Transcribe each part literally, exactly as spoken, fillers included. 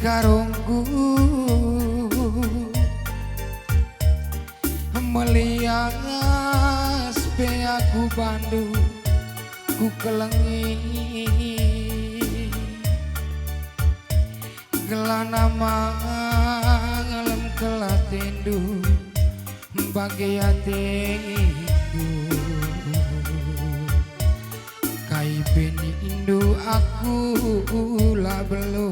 karungku, melias pe aku bandu kukelengi. Gelana malem kelatendu bage ateku. Kai pe nindu aku la belo.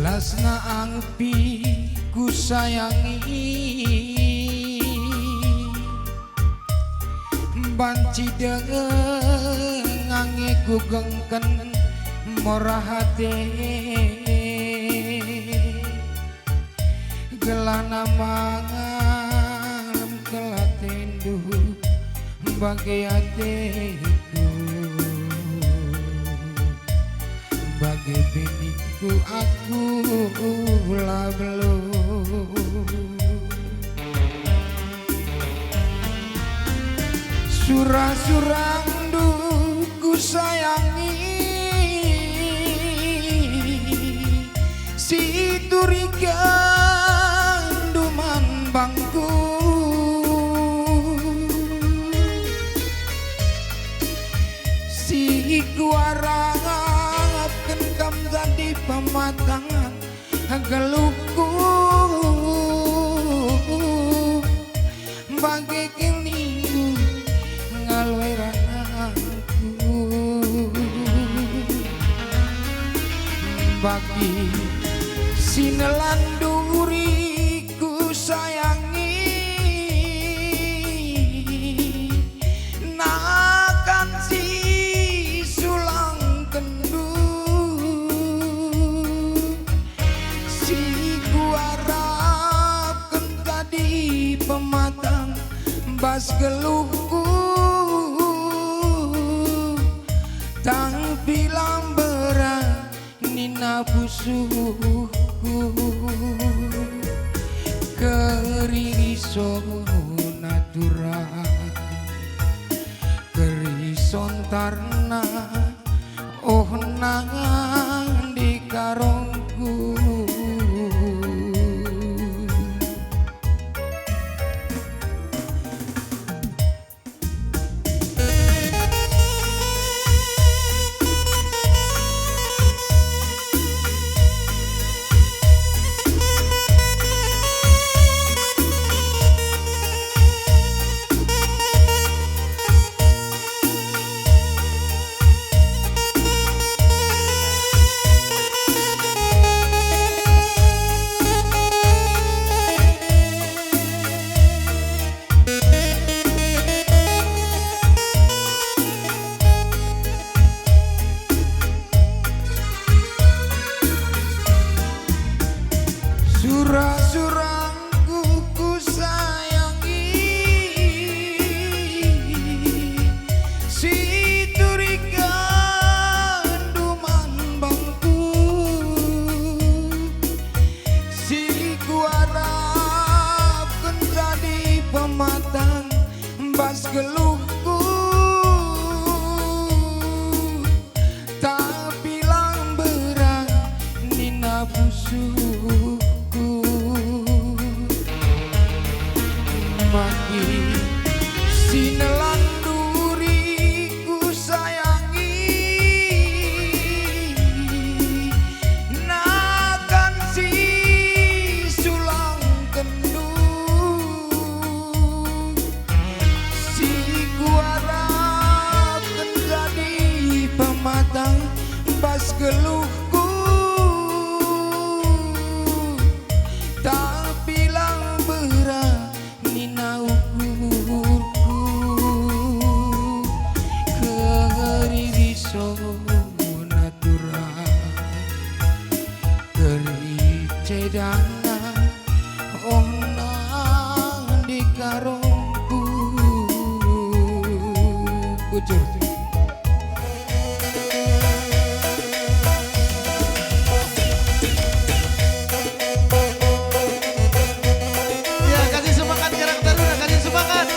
Lasna angpi kusayangi, banci denga nge kugengken mora ate. Gelana malem kelatendu bage ateku, bage pe ningku aku la belo. Sura-surandu kusayangi, si turigandu man bangku, si kuarapken kam jadi pematang geluhku, bage kel nindu ngalo e ranangku. Bagi si nelandu uriku sayangi, nakan si sulangkenndu, si kuarapken jadi pematang bas geluhku, tapi la mbera nina pusuhku. Kerina so natura, kerina so ntarna, oh nande karungku. Sura-surangku kusayangi, si turigandu man bangku, si kuarapken jadi pematang bas geluhku, tapi la mbera nina pusuhku. Bagi si nelandu uriku sayangi, nakan si sulangkenndu, si kuarapken jadi pematang bas geluhku, tapi la mbera nina ukurku. Kerina so natura, kerina cedana, oh nande karungku. Bujur. Ya, kasih semangat Karang Taruna, kasih semangat.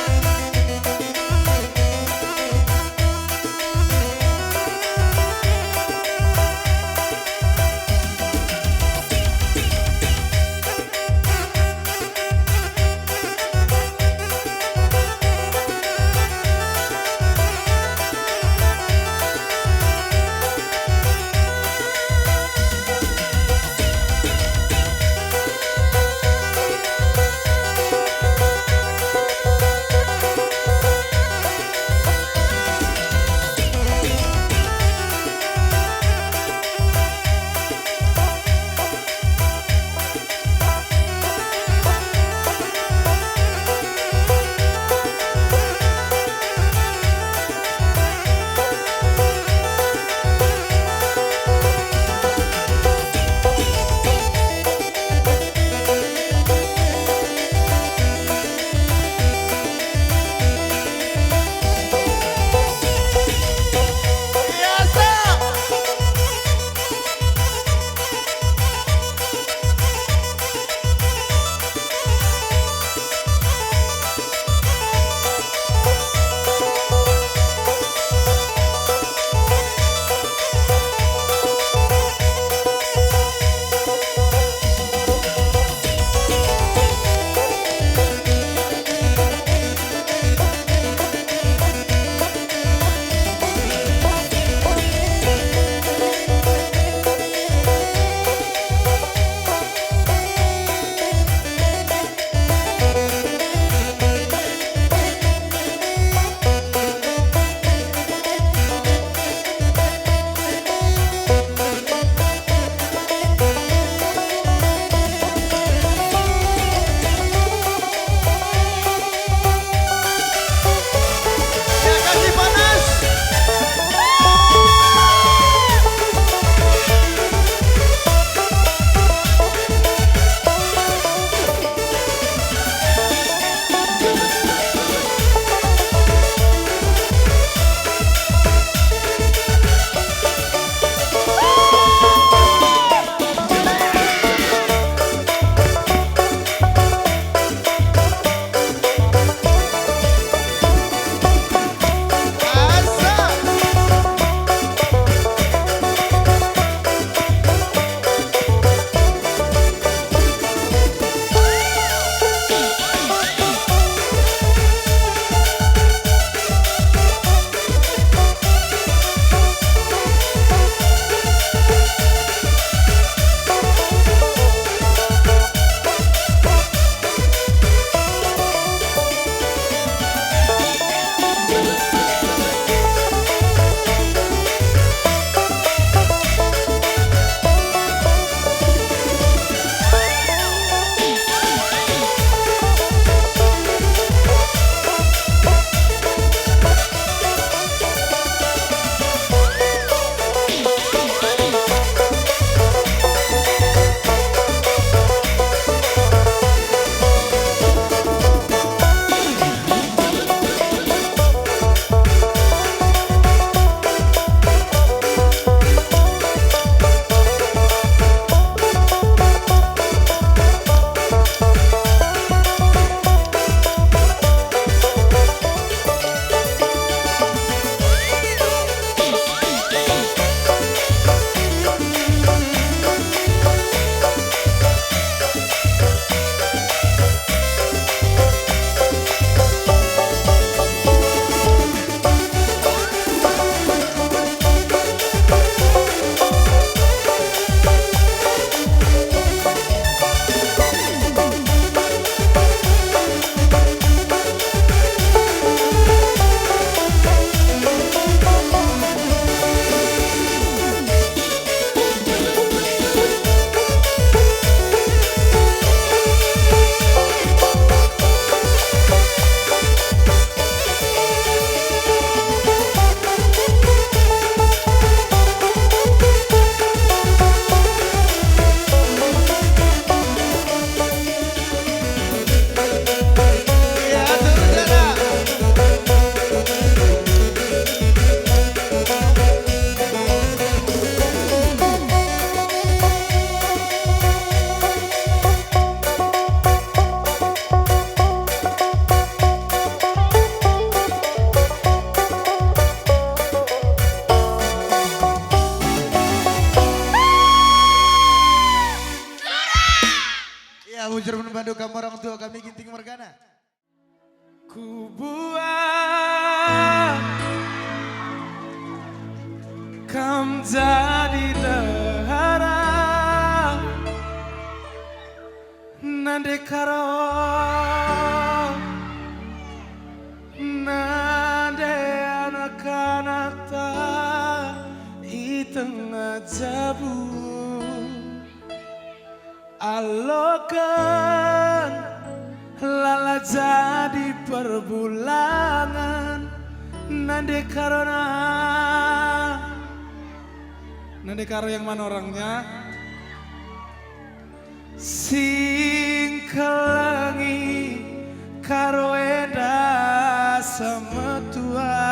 Aduh, kamu orang tua kami Ginting Mergana. Kubuat kam jadi ndehara, nande Karo, nande anak-anakta i tengah jabu. Aloken lala jadi perbulangen, nande Karona. Nande Karo yang mana orangnya? Singkelengi Karo enda semetua,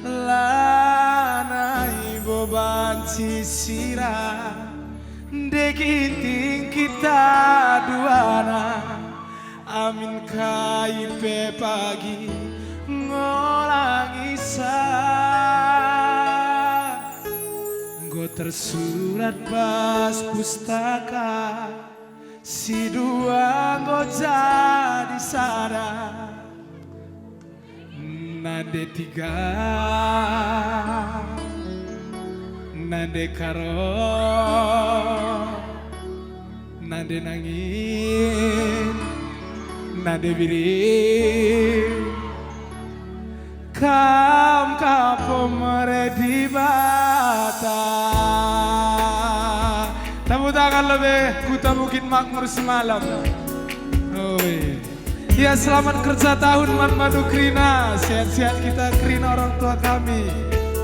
lanai bo banci sira. Nde Ginting kita duana, amin kai pe pagi ngolangisa. Enggo tersurat bas pustaka, si dua enggo jadi sada. Nande Tiga, nande Karo, nande Nangin, nande Biring, kam ka pemere Dibata. Tepuk tangan lebe Kuta Bukit Makmur semalam. Oi. Ya, selamat kerja tahun man bandu kerina. Sehat-sehat kita kerina orang tua kami.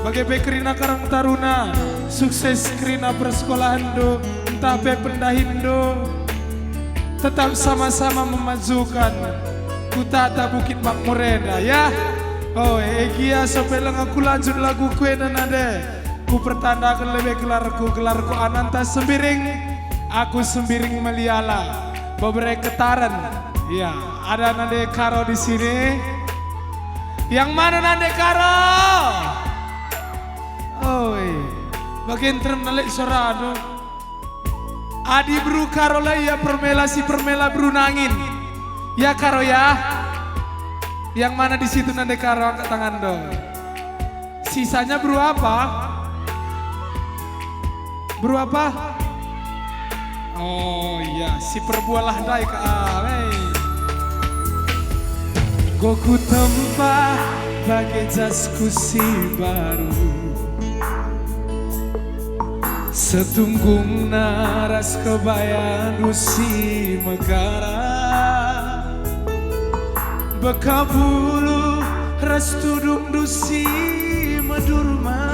Bage pe kerina Karang Taruna. Sukses kerina persekolahenndu, ntah pe pendahinndu. Tetap sama-sama memajukan Kutata Bukit Makmur enda, ya. Oh, e gia, sope langa kulanjut laguku enda nande. Kupertandaken lebe gelarku, gelarku Ananta Sembiring, aku Sembiring Meliala, bebere Ketaren. Ya, ada nande Karo di sini. Yang mana nande Karo? Oi, bage nterem nalek sorandu. Adi beru Karo la ia permela si permela beru Nangin. Ya Karo ya. Yang mana di situ nande Karo, angkat tangan dong. Sisanya beru apa? Beru apa? Oh iya, si perbualah ndai ka, ah, hei. Enggo kutempa bage jasku si mbaru. Setunggungna ras kebayandu si megara, beka bulu ras tudungndu si medurma,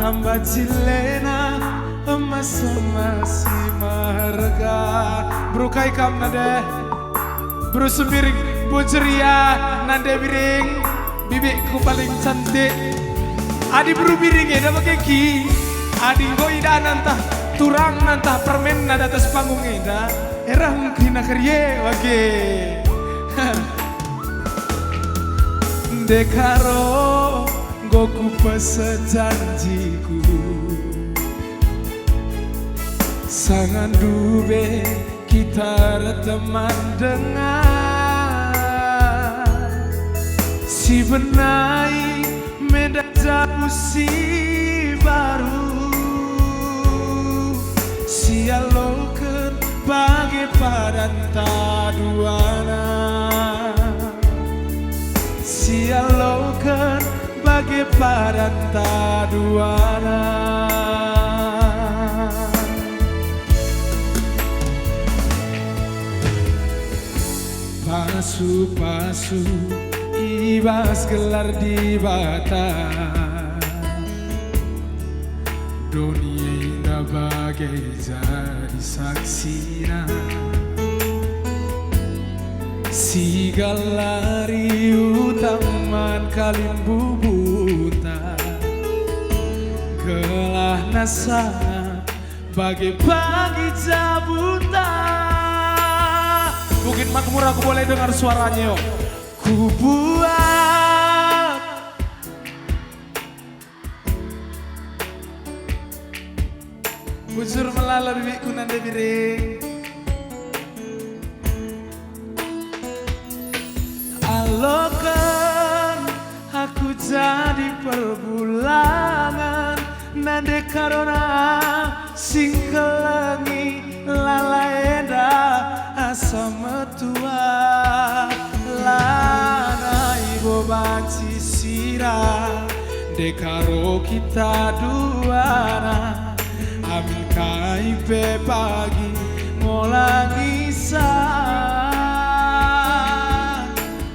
tambah jilena emas-emas si meherga. Beru kai kam nande? Beru Sembiring, Bujeria, nande Biring, bibikku paling cantik. Adi beru Biring enda bage ki, adi enggo idahna ntah turangna ntah permenna di atas panggung enda, erah mungkin akhir ye bage. Nde Karo, enggo kupese janjiku, sanga ndube kita erteman denga si benai meda jabu si mbaru, si aloken bage padanta duana, si aloken bage padanta duana. Pasu-pasu i bas gelar Dibata, doni enda bage jadi saksina. Si galari utaman kalimbubunta, gelah nasa bage pagi jabunta. Bukit Makmur, aku boleh dengar suaranya, yo. Kubuat Bujur melala bibiku nande biring. Aloken aku jadi perbulangen, nande Karona singkelengi lala enda asa metua. Lanai bo banci sira, nande Karo kita duana. Amin kai pe pagi molangi sa.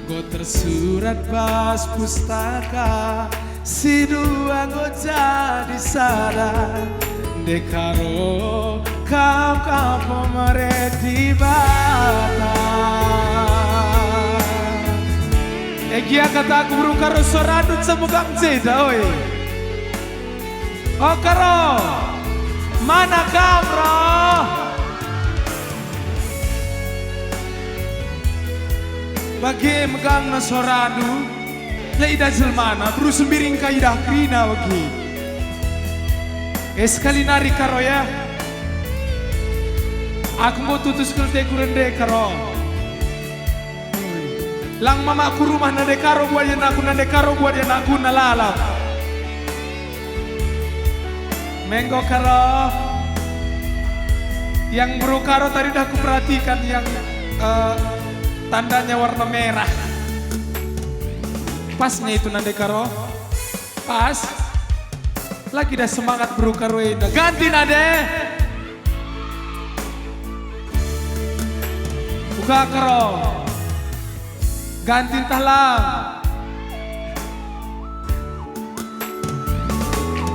Enggo tersurat bas pustaka, si dua enggo jadi sada. Nande Karo, kam, kam pemere Dibata. E gia kataku beru Karo, sorandu cemegam jeda, oi. O Karo, mana kam, Ro? Bage megangna sorandu, la idah jelmana, beru Sembiring ka idah kerina bage. E, sekali nari Karo, ya. Aku enggo tutus kelteku rende, Karo. Lang mamakku rumah nande Karo buat ianakku, nande Karo buat ianakku na lalap. Menggo Karo. Yang beru Karo tadi dah kuperhatikan yang, eh, tandanya warna merah. Pas nge itu nande Karo? Pas. Lagi dah semangat beru Karo enda. Ganti nande. Uga Karo. Ganti ntah lang.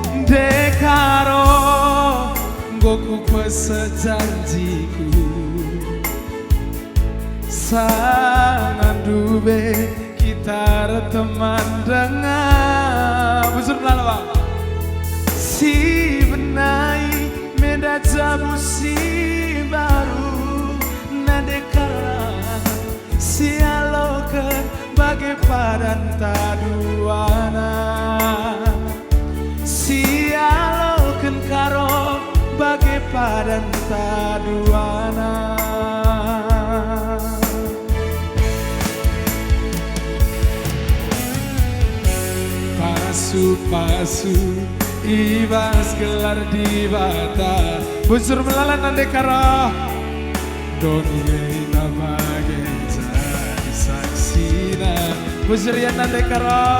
Nande Karo, enggo kupese janjiku. Sanandu be kita erteman denga. Bujur melala, Bang. Si benai menda jabu si mbaru, nande Karo, sialoken bage padanta duana. Sialoken Karo bage padanta duana. Pasu-pasu i bas gelar Dibata. Bujur melala nande Karo. Doni enda bage jadi saksina. Bujur ia nande Karo.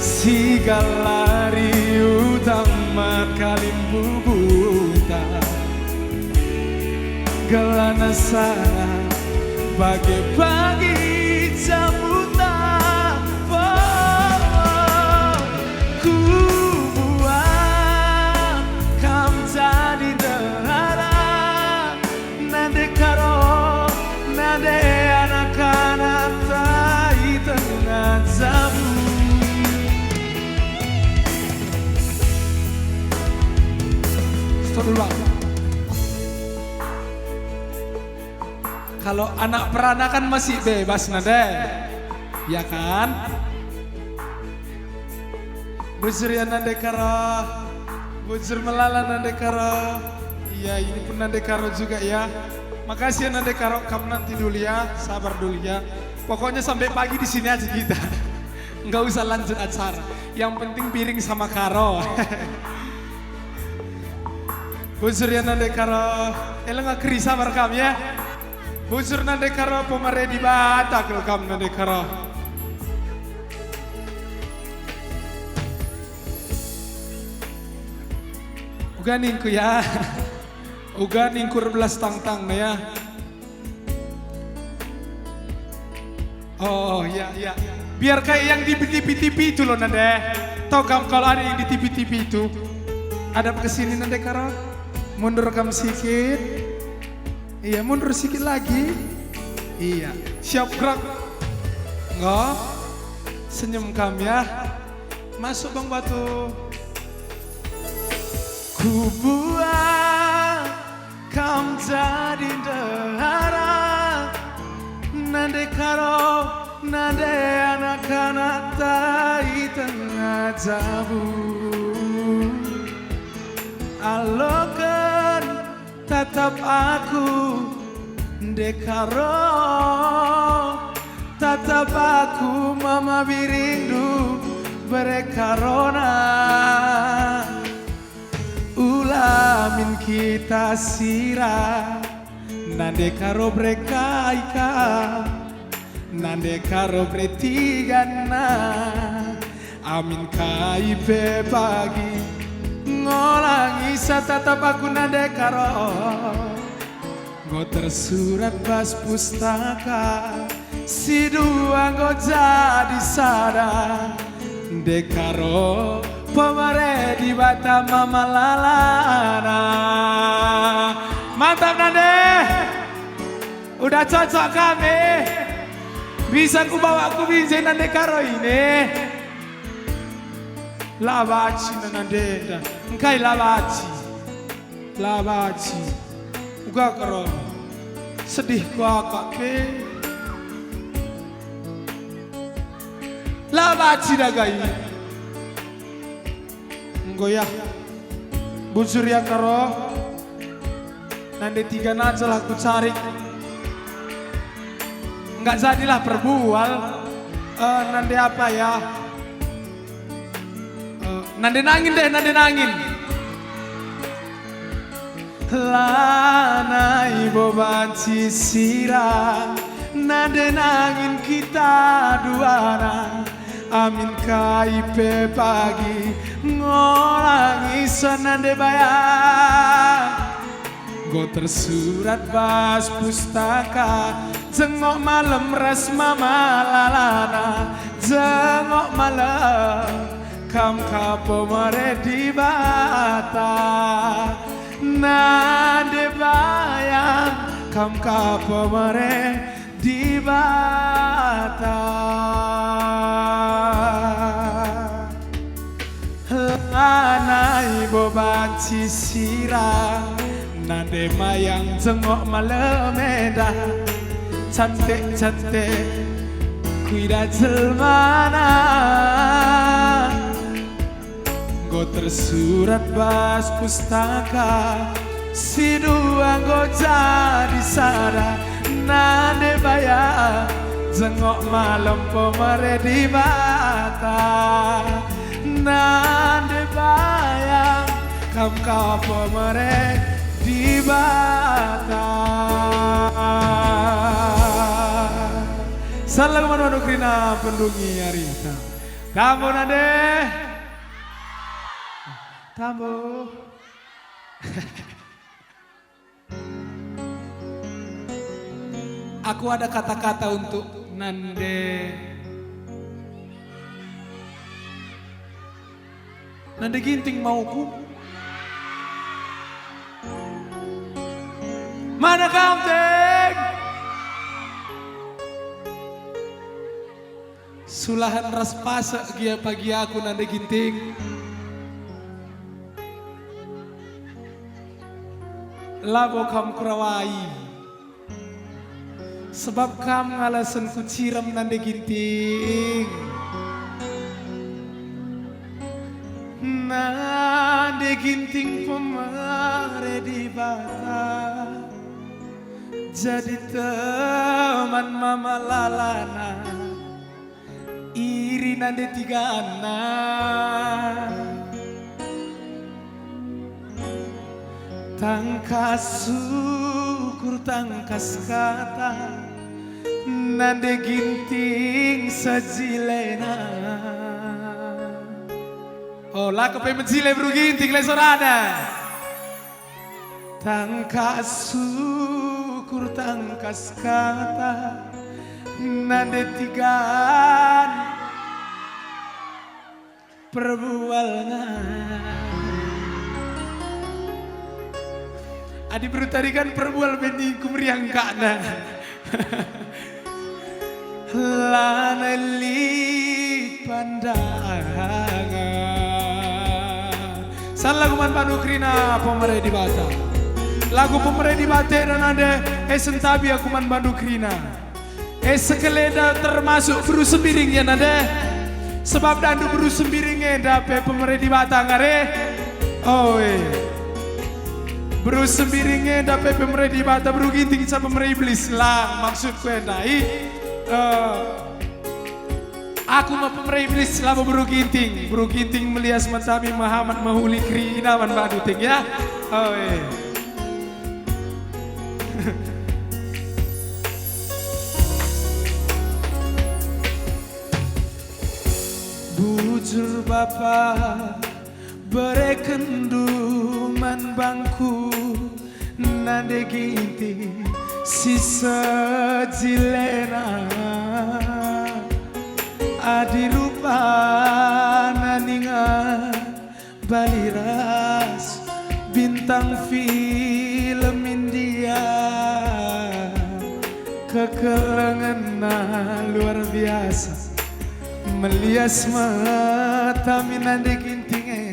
Sigalari utaman kalimbubuta. Gelana sana bage pagi jabuta. Oh, kubuat kam jadi ndehara. Nande Karo, nande anak-anakta i tengah jabu. Stop dulu, Bang. Kalau anak peranakan masih bebas, nande. Ya kan? Bujur ya nande Karo. Bujur melala nande Karo. Iya, ini pun nande Karo juga ya. Makasih ya nande Karo, kam nanti dulu ya, sabar dulu ya. Pokoknya sampai pagi di sini aja kita. Nggak usah lanjut acara. Yang penting piring sama Karo. Bujur ya nande Karo. Eleng akeri sabar kam ya. Bujur nande Karo, pemere Dibata kal kam nande Karo. Uga ningku ya. Uga ningku erbelas tangtang ya. Oh, ya, ya. Biar kayak yang di T V, T V itu loh, nande. Tahu kamu kalau ada yang di T V, T V itu? Hadap ke sini, nande Karo. Mundur kamu sikit. Iya, mundur sikit lagi. Iya, siap gerak. Enggak. Senyum kamu ya. Masuk, Bang Batu. Kubuat kam jadi ndehara, nande Karo, nande anak-anakta i tengah jabu. Aloken Tatap aku ndekaro, tatap aku mama biringndu berekarona. Ulamin kita sira, nande karo berekaika, nande karo beretigana. Amin kai pe pagi, ngolangi sa tatap aku nande karo. Enggo tersurat bas pustaka, si dua enggo jadi sada, ndekaro pemere Dibata mama lalana. Mantap nande. Udah cocok kami. Bisa kubawa ku binjai nande karo ini. La banci nande enda. Engkai la banci? La banci. Uga karo. Sedih kuakap pe. La banci dagai. Enggo ya. Bujur ya karo. Nande tiga naja lah kucari. Enggak jadilah perbual. Eh, nande apa ya? Eh, nande nangin deh, nande nangin. Lanai bo banci sira, nande nangin kita duana. Amin kai pe pagi, ngolangi sa nande baya. Enggo tersurat bas pustaka, jengok malem ras mama lalana, jengok malem kam ka pemere Dibata. Nande bayang kam ka pemere Dibata. Lanai bo banci sira, nande mayang jengok malem enda. Cantik-cantik kuidah jelmana. Enggo tersurat bas pustaka, si dua enggo jadi sada. Nande bayang jengok malem pemere Dibata. Nande bayang kam ka pemere Dibata. Salam man bandu kerina pendungi arita. Tambo nande. Tambo. Aku ada kata-kata untuk nande. Nande Ginting mauku. Mana kam, Teng? Sulahen ras pasek gia pagi aku nande Ginting. Labo kam kurawai, sebab kam ngalasen ku cirem nande Ginting. Nande Ginting pemere Dibata. Jadi teman mama lalana, iri nande tigana. Tangkas syukur, tangkas kata, nande Ginting sejilena. Oh, la kepe mejile beru Ginting, le sorana. Tangkas syukur, tangkas kata, nande tigan perbualna. Adi beru tarigan perbual beni ku meriang kakna. Lanai lit pandangan. Sal lagu man bandu kerina pemere Dibata. Lagu pemere Dibata enda nande, e sentabi aku man bandu kerina. E sekelenda termasuk beru Sembiring ya nande. Sebab dandu beru Sembiring enda pe pemere Dibata ngare. Oe. Beru Sembiring enda pe pemere Dibata, beru Ginting ica pemere Iblis. La, maksudku enda, i, eh, aku me pemere Iblis, labo beru Ginting. Beru Ginting melias matami, mehamat, mehuli, kerina man bandu, Ting, ya. Oh, eh. Bujur Bapa, berekenndu man bangku nande Ginting si sejilena. Adi rupana ninga bali ras bintang film India, kekelengenna luar biasa. Melias matami nande Ginting e,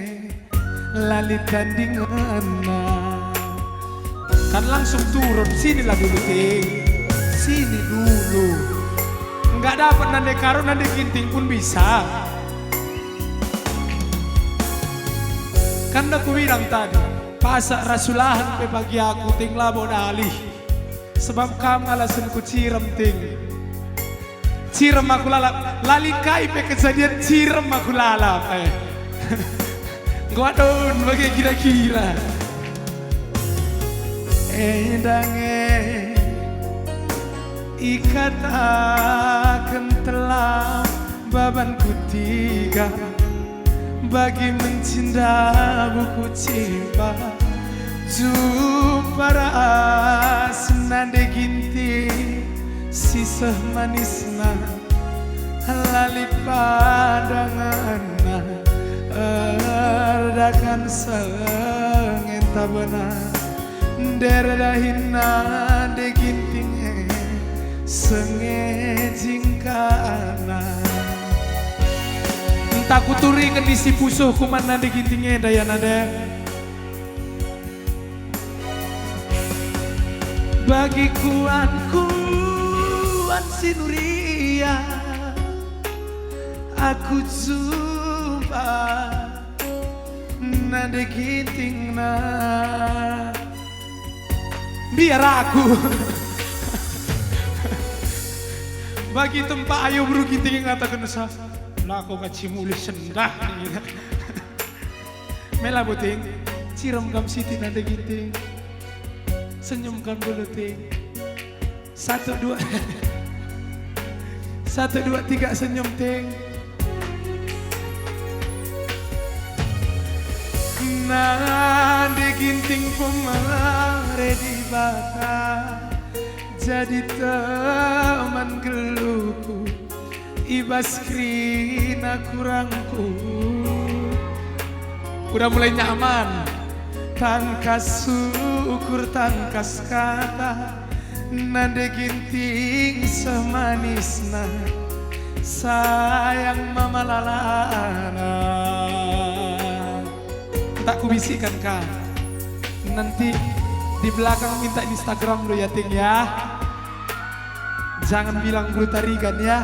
la lit tandingenna. Kan langsung turun, sinilah dulu, Ting. Sini dulu. Enggak dapat nande Karo, nande Ginting pun bisa. Kan dah kubilang tadi, pasak ras ulahen pe bagi aku, Ting, labo dalih. Sebab kam ngalasenku cirem, Ting. Cirem aku lalap, la lit kai pe kejadian, cirem aku lalap, eh. Enggo adon bage kira-kira. Enda nge ikataken telah baban kutiga, bagi mencinda buku cimpa, jumpa ras nande Ginting si seh manisna, la lit pandangenna, erdakan sengenta bena. Ndai dahinna nande Ginting e, senge jingkana. Ntah kuturiken isi pusuhku man nande Ginting enda, ya nande. Bagi kuan-kuan si nuria, aku jumpa nande Gintingna. Biar aku. Bagi tempa ayo beru Ginting ngataken sa, lako ka cimulih sendah. Mela buting, cirem kam sitik nande Ginting. Senyum kam dulu, Ting. Satu, dua. Satu, dua, tiga, senyum, Ting. Nande Ginting pemere Dibata, jadi teman geluhku i bas kerina kurangku. Udah mulai nyaman. Tangkas ukur, tangkas kata, nande Ginting seh manisna, sayang mama lalana. Tak kubisikkan ka. Nanti di belakang minta Instagram lu ya, Ting, ya. Jangan bilang Beru Tarigan, ya.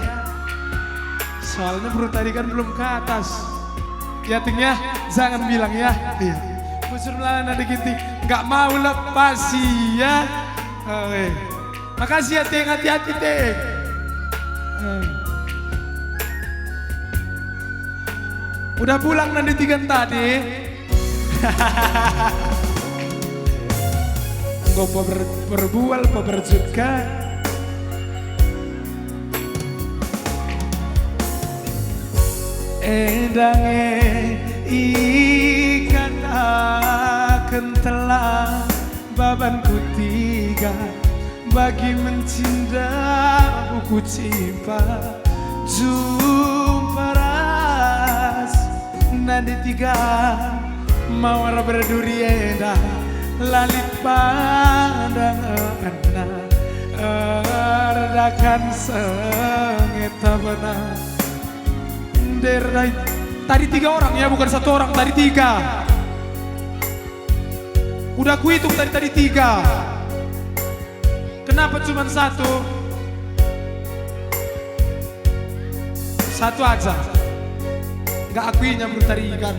Soalnya Beru Tarigan belum ke atas. Ya, Ting, ya. Jangan bilang, ya. Iya. Busur melala nande Ginting. Nggak mau lepas, ya. Oke. Makasih ya, Ting. Hati-hati, Ting. Hmm. Udah pulang nande Tigan tadi. Enggo peber-, perbual peberjut ka. Enda nge ikataken telah baban kutiga, bagi mencinda buku cimpa, jumpa ras nande Tiga, mawar berduri enda la lit pandangenna, erdakan sengenta bena. Ndai, tadi tiga orang ya, bukan satu orang, tadi tiga. Udah kuhitung tadi, tadi tiga. Kenapa cuman satu? Satu aja. Nggak akuinya Beru Tarigan.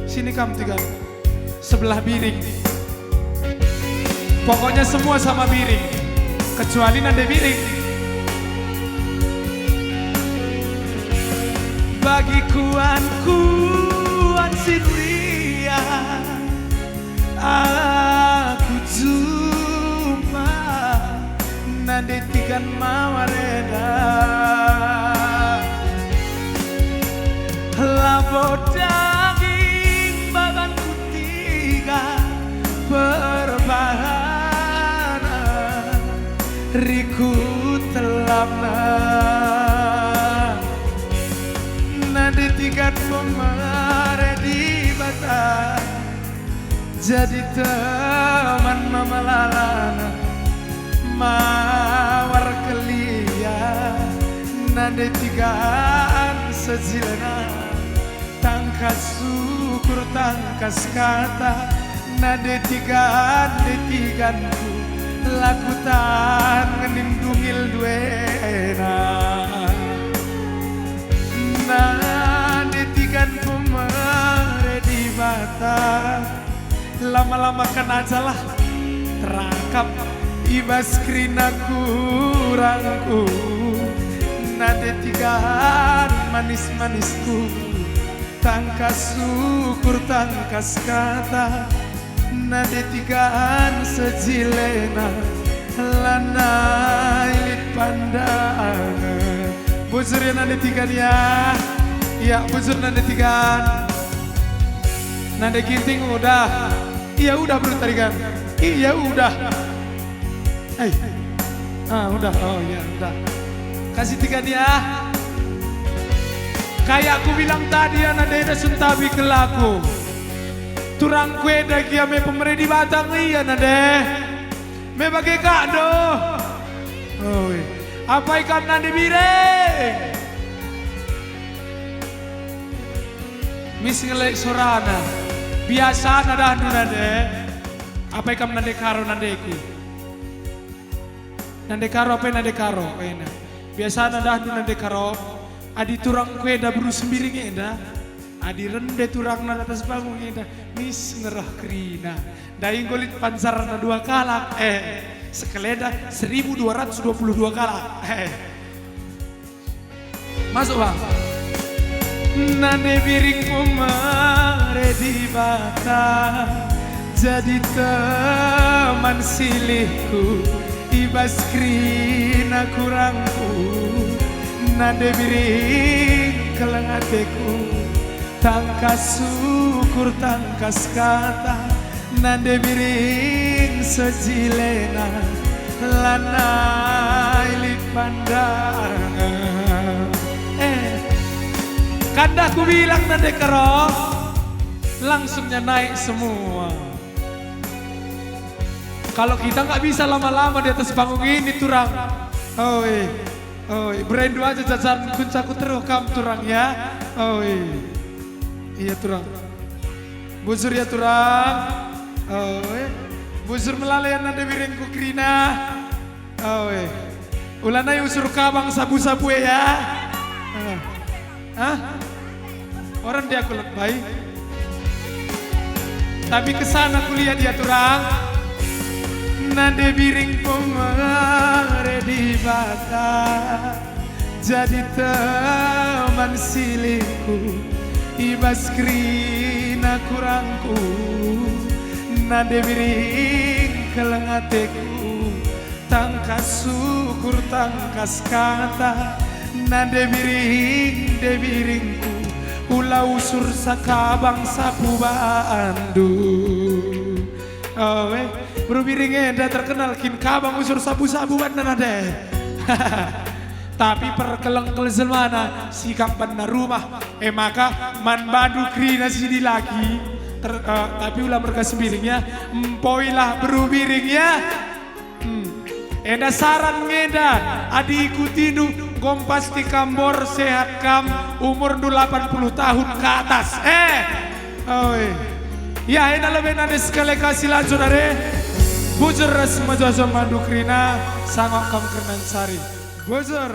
Sini kam Tigan. Sebelah biring. Pokoknya semua sama Biring, kecuali Nande Biring. Bagi kuan-kuan si nuria, aku jumpa Nande Tigan mawar enda. Labo daging baban kutiga perbahana, rikut telapna. Nande Tigan pemere Dibata, jadi teman memelalana, mawar kelia Nande Tigan sejilna. Tangkas ukur, tangkas kata, Nande Tigan, Nande Tiganku, la kutan ngenin dungil duena. Nande Tigan pemere Dibata, lama-lama kan ajalah terangkap i bas kerina kurangku. Nande Tigan manis-manisku, tangkas ukur, tangkas kata, Nande Tigan sejilna, lanai lit pandangen. Bujur ya Nande Tigan ya. Ya, bujur Nande Tigan. Nande Ginting udah. Iya udah, Bro Tarigan. Iya udah. Eh. Ah, udah. Oh ya, udah. Kasih Tigan ya. Kayak ku bilang tadi ya, Nande, enda sentabi kelaku. Turangku enda gia me pemere Dibata nge ia, Nande. Me bage kak do. Oi. Apai kam Nande Biring? Mis ngelek sorana. Biasana dahndu Nande. Apai kam Nande Karo nandeku? Nande Karo apai Nande Karo ena? Biasana dahndu Nande Karo. Adi turangku enda beru Sembiring enda. Adi rende turangna atas panggung enda. Mis ngereh kerina. Ndai enggo lit pancarna dua kalak. Eh, sekalenda seribu dua ratus dua puluh dua kalak. Eh. Masuk, Bang. Nande Biring pemere Dibata, jadi teman silihku i bas kerina kurangku. Nande Biring keleng ateku, tangkas ukur, tangkas kata, Nande Biring sejilena, lanai lit pandangen. Eh, kan dah kubilang Nande Karo, langsungnya naik semua. Kalau kita nggak bisa lama-lama di atas panggung ini, Turang. Oi, oi, berendu aja jajan kuncaku terus kam, Turang, ya. Oi. Iya, Turang. Bujur ya, Turang. Oi. Bujur melala ya Nande Biringku kerina. Oi. Ulanai usur kabang sapu-sapu e ya. Eh. Hah? Orang dia aku lebai. Tapi kesana kuliah dia, Turang. Nande Biring pemere Dibata, jadi teman silihku i bas kerina kurangku. Nande Biring keleng ateku, tangkas ukur, tangkas kata, Nande Biring, Nande Biringku, ula usur sakabang sapu bandu. Oh, eh, Bro Biring enda terkenal kin kabang usur sapu-sapu banna Nande. Tapi perkeleng-keleng jelmana, sikap banna rumah. E maka man bandu kerina si dilaki, ter-, eh, tapi ula merga Sembiring ya, empoilah Bro Biring ya. Hmm. Enda saran ngenda, adi ikutindu, nggom pasti kam mbor, sehat kam, umurndu lapan puluh tahun ke atas. Eh, oi. Ya, enda lebe Nande sekali kasih lanjut are. Bujur ras mejojo mandu kerina, sangok kam kerna nsari. Bujur.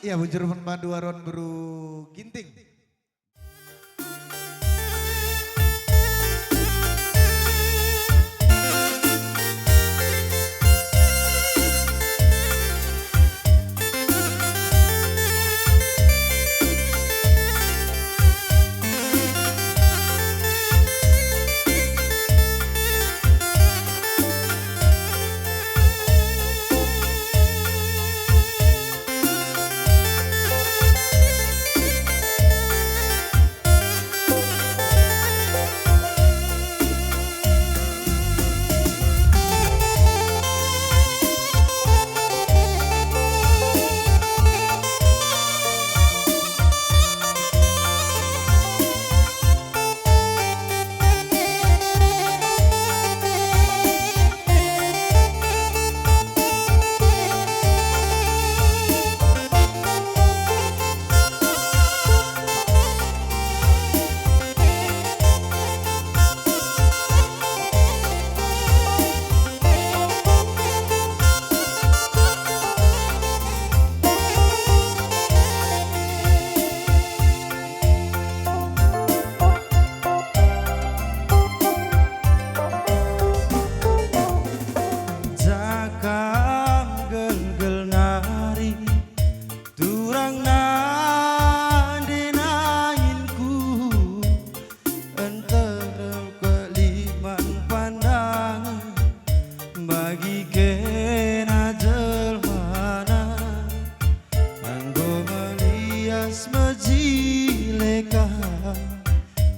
Iya, bujur man bandu Aron Beru Ginting. Jakam gelgel nari, turang nande nanginku, enterem keliman pandangen, bagi kena jelmana. Enggo melias mejile ka,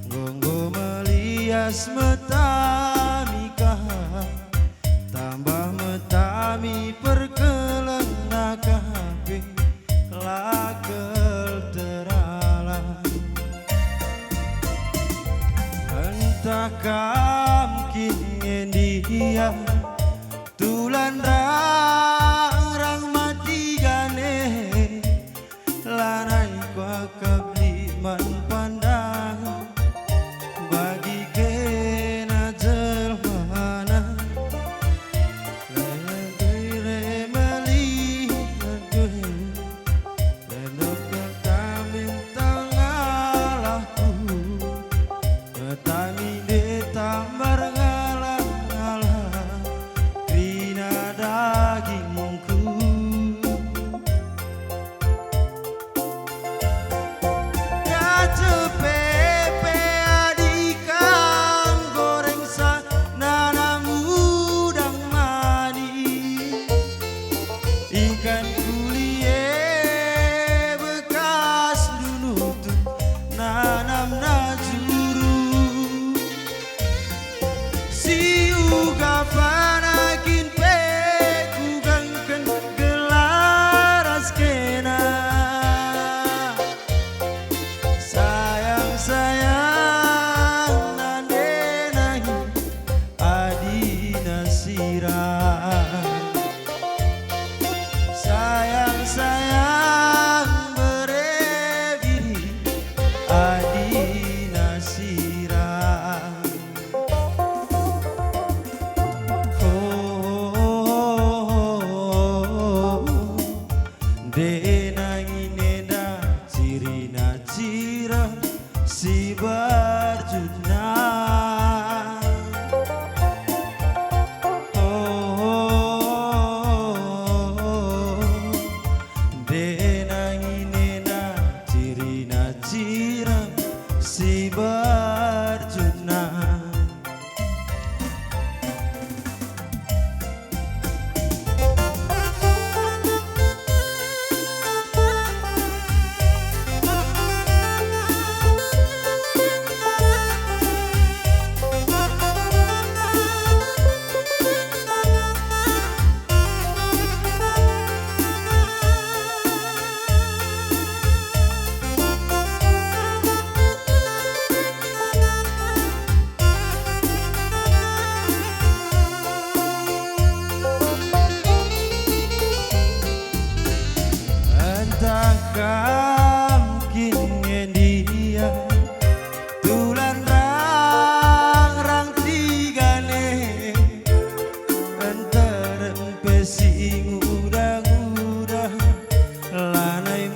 enggo, enggo melias metami ka, tambah metami perkelengna ka pe la kal terala. Entah kam kin ngendia, tulan rang-rang mati gane, lanai kuakap liman pandangen, bagi kena jelmana. Lebe melihat Enda ketamin tangalahku, ketamin de tambar ngalah-ngalah kerina dagingku. Kacepe pe adi kam goreng sa nanam udang manis. Ikan kuli e bekas ndunutun nanamna juru. Si uga pana kin pe kugangken gelah ras kena. Sayang-sayang nande nangin adina sira. Sayang-sayang bere biri adina sira. Oh, nde nangin enda cirina cira si berjuna. Oh, nde nangin enda cirina cira si berjuna. Entah kam kin ngendia, tulan rang-rang tigane, enterem pe si nguda-nguda, lanai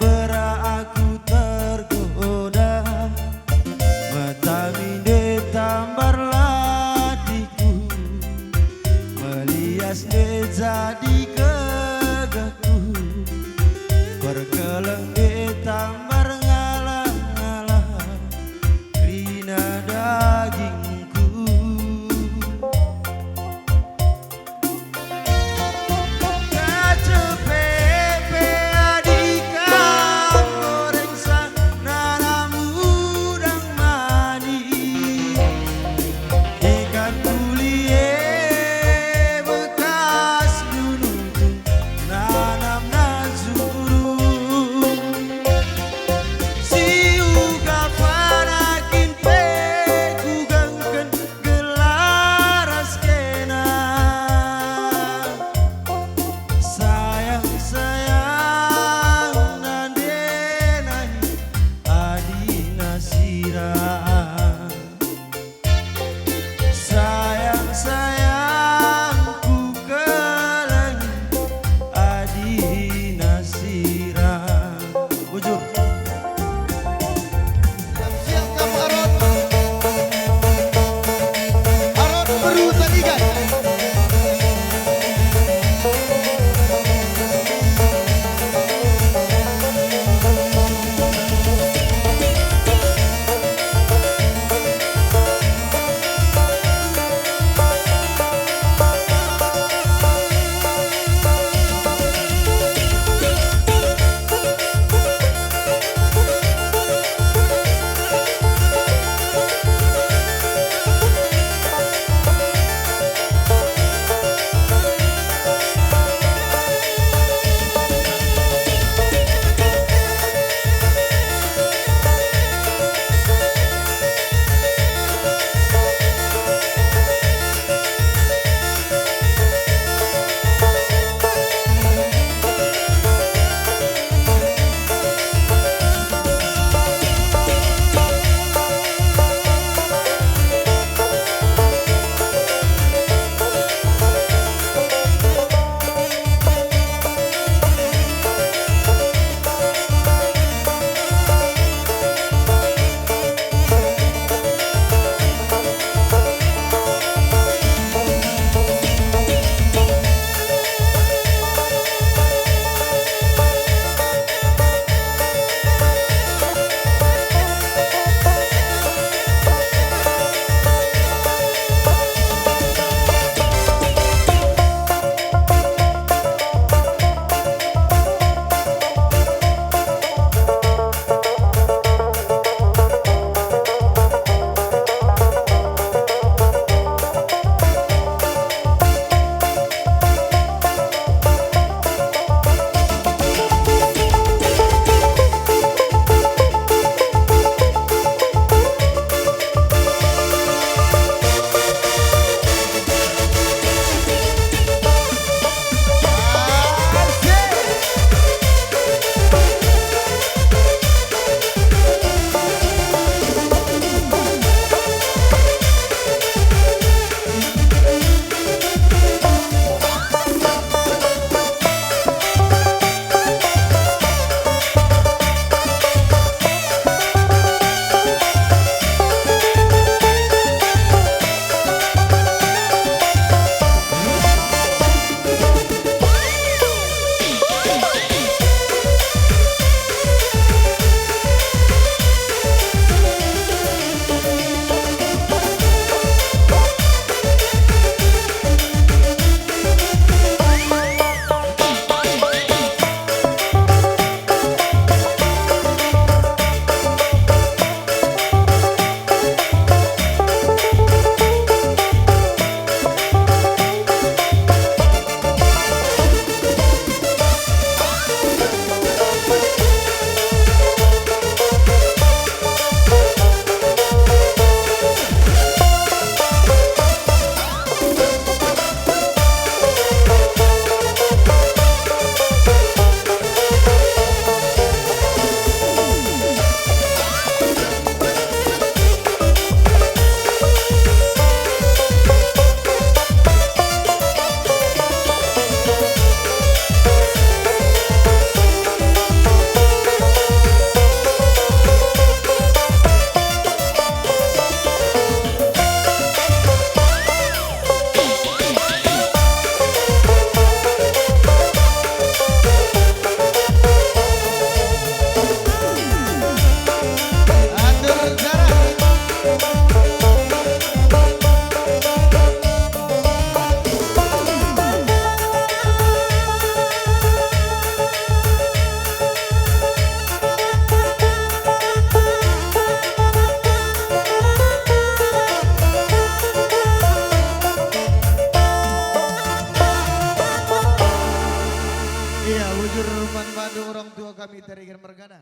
Bandu orang tua kami Tarigan Mergana.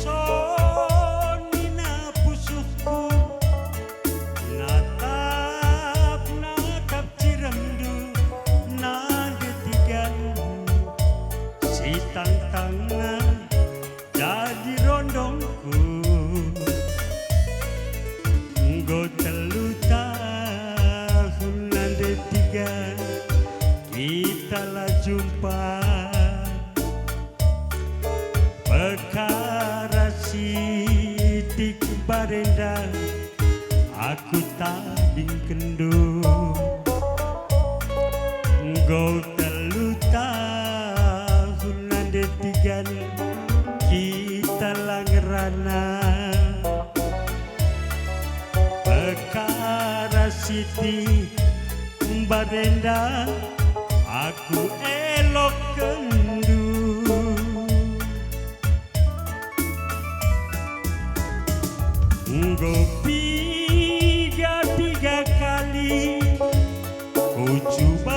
Saksonina pusuhku, natap-natap ciremndu nande Tigan, sitangtangna jadi rondongku. Enggo telu tahun nande Tigan kita la jumpa. Pekara sitik barenda aku tadingkenndu. Enggo telu tahun nande Tigan kita la ngerana. Pekara sitik barenda aku elokkenndu. Enggo piga-piga kali kucubaken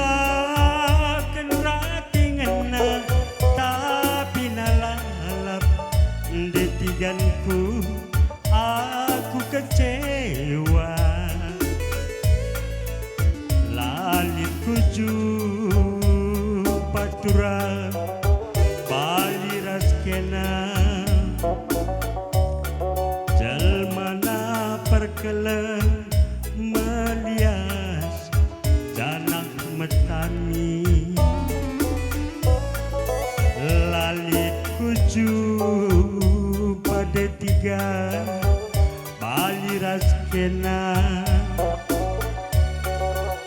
ratingenna, tapi na lalap nde Tiganku. Aku kecewa. La lit kujumpa turang bali ras kena. Jelmana perkeleng melias janah metami. La lit kujumpa nde Tigan bali ras kena.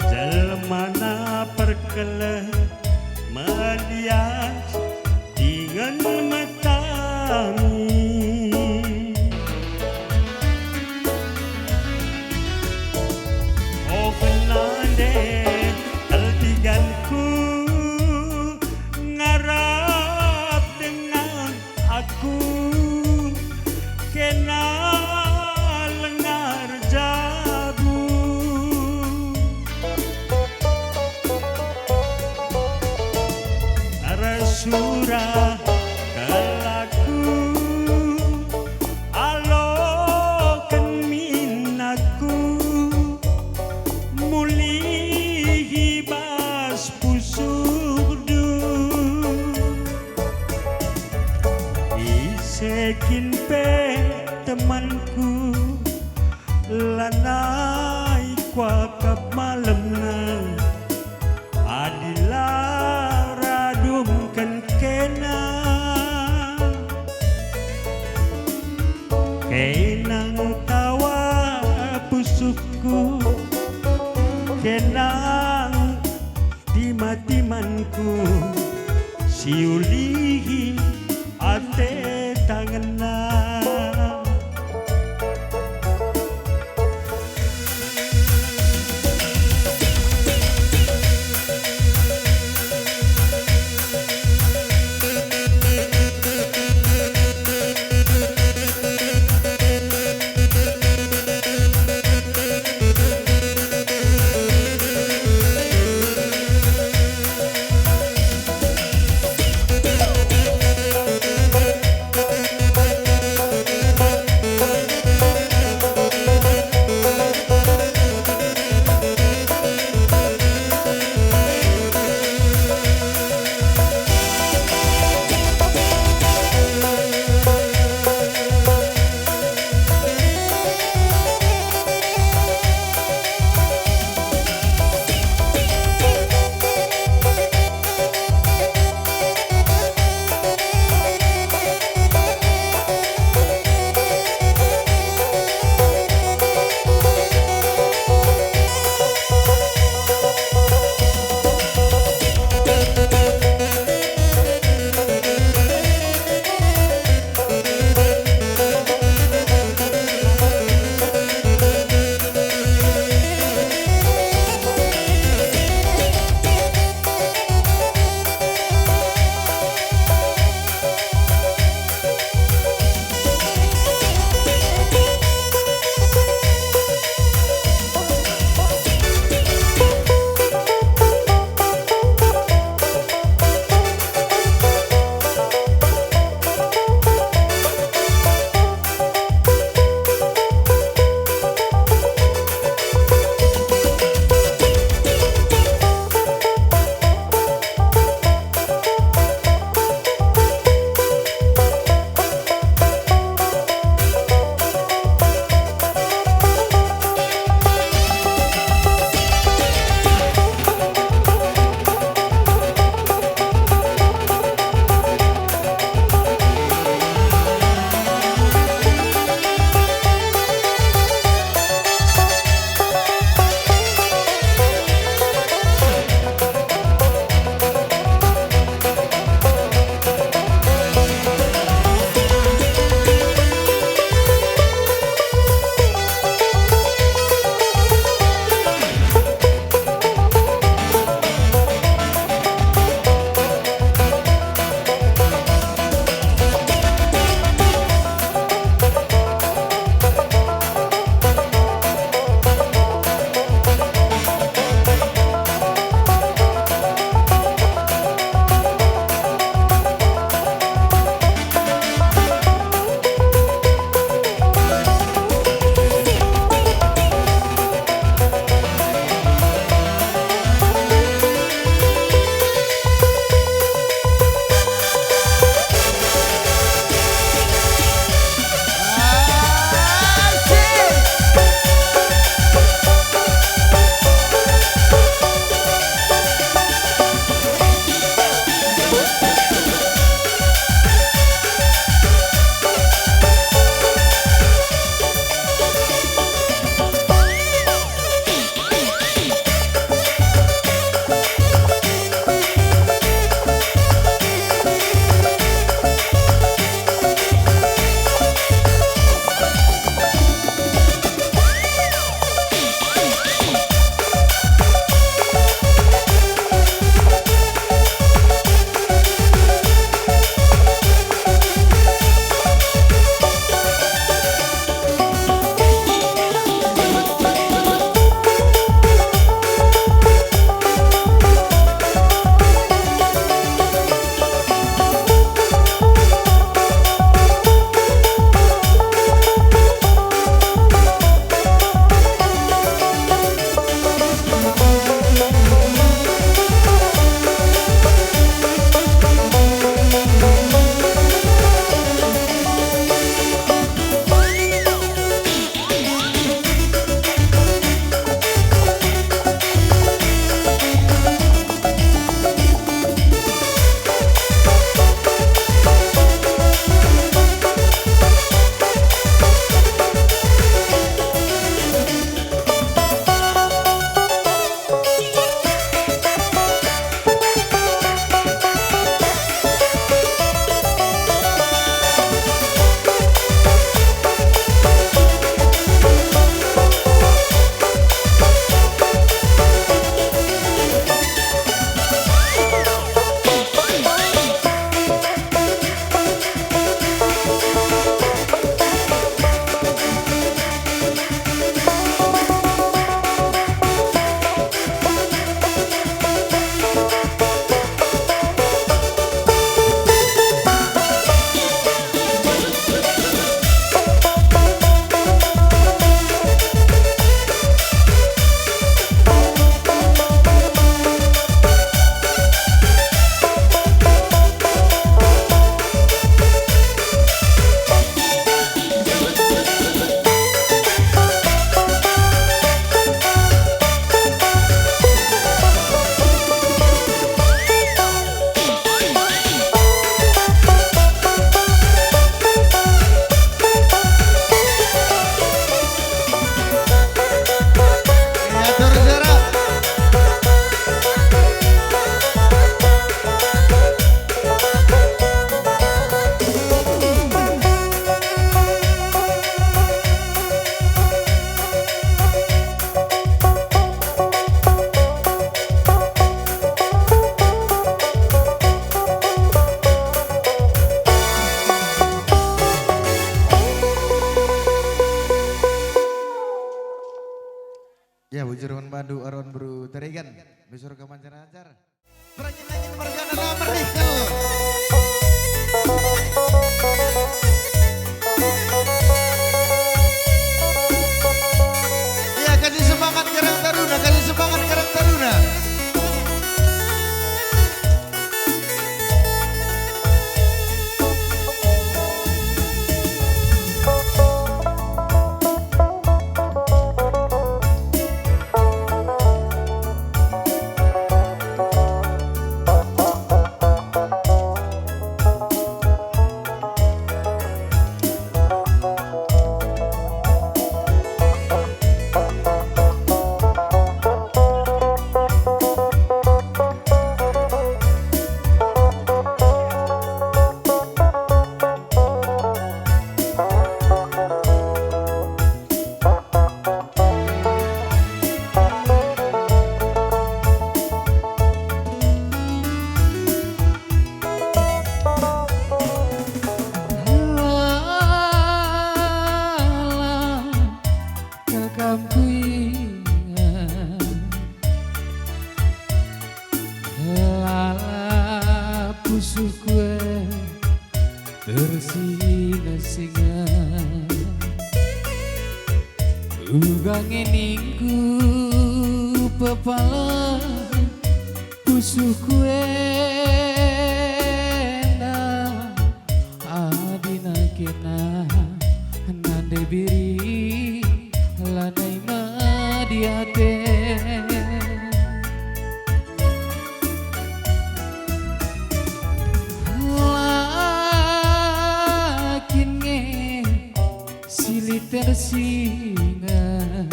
Jelmana perkeleng melias dingen metami. Oh, kena nde Tiganku ngarap denga aku, kena lenga erjabu. Ersurak kal aku, aloken min aku, mulihi bas pusuhndu. Ise kin pe temanku, lanai kuakap malemna, adi la radungken kena. Kena ngtawa pusuhku, kena tima-timanku, siulihi ate tangenna. Jerman Bandu Aron Bru Teregan, besur ka Banjar-Banjar. Perangin-angin mergana na merikel. Ya, kasih semangat Karang Taruna, kasih semangat Karang Taruna. Kal kam kuinget, lalap pusuhku e tersinget-singet. Uga nge ningku pepala pusuhku enda, adina kena nande biri lanai medi ate. La kin nge si lit tersinget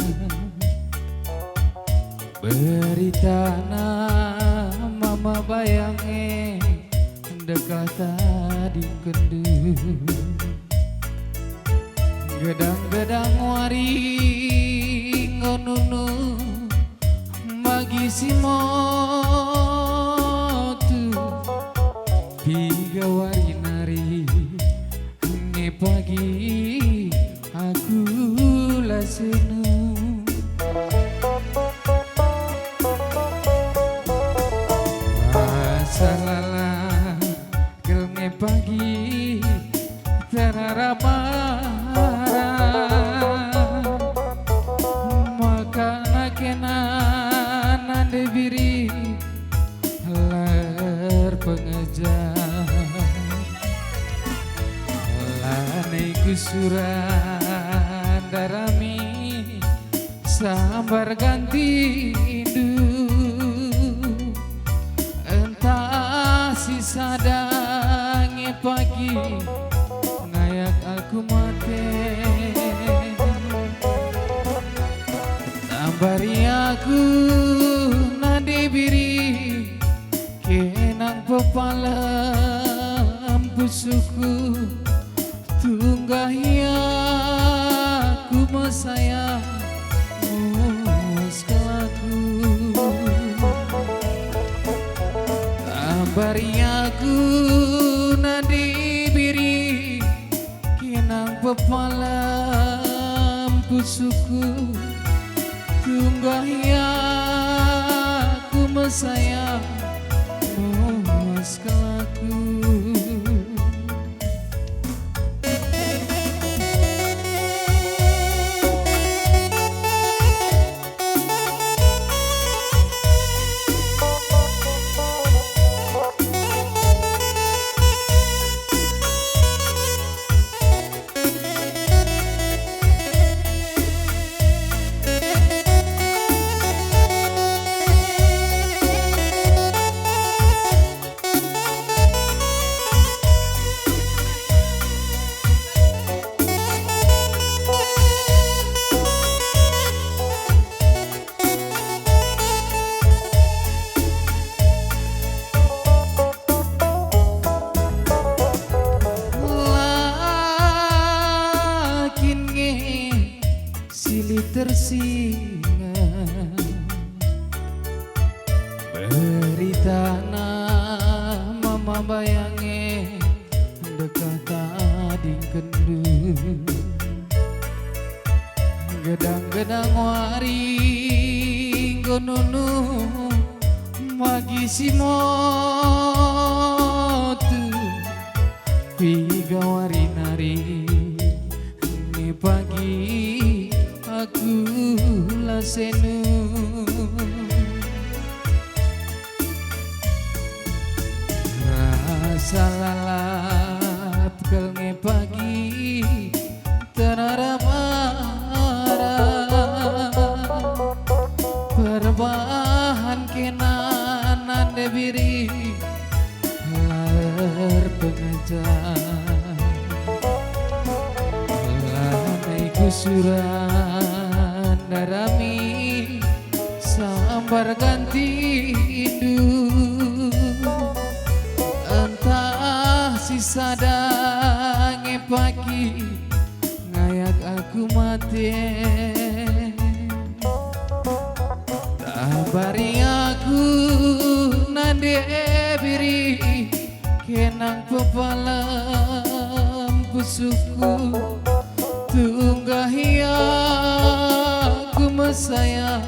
beritana mama bayang e, ndekah tadingkenndu. Gedang-gedang wari enggo nunu, bagi si motu piga wari nari, nge pagi aku la senu. Masalah kal nge pagi terarap-arap, maka nakena nande biri la erpengejar. Lanai ku sura ndarami sambar gantindu. Ntah si sada nge pagi ngayak aku mate. Tambari aku nande biri, kenang pepalem pusuhku, tunggah ia ku mesaya muas kelaku. Tambari aku nande biri, kenang pepalem pusuhku, tunggah ia ku mesaya muas kelaku. La kin nge si lit tersinget beritana mama bayang e, ndekah tadingkenndu. Gedang-gedang wari Nunu bagi si motu, piga wari nari nge pagi aku la senu. Rasa lalap kal nge pagi tenara mara. Perbahan kena nande biri lar pengajar. Lanai kusuran darami sambar ganti indu. Entah si sada nge pagi ngayak aku mate. Tabari aku nande biri, kenang pepalem pusuhku. Tunggahi aku mesaya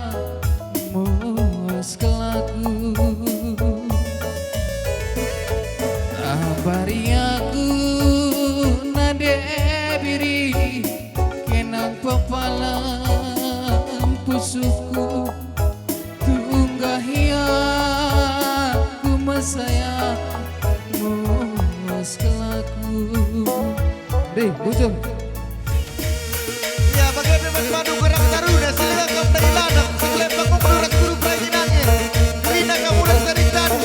muas kelaku. Tabari aku nande biri, kenang pepalem pusuhku. Tunggahi aku mesaya muas kelaku. Deh, bujur. Ya, bage pe man padu gerang taruna, si langa kam ndai ladang, si kelempang ngungdu ras guru perajin angin. Kerina kamu dan sari tadu.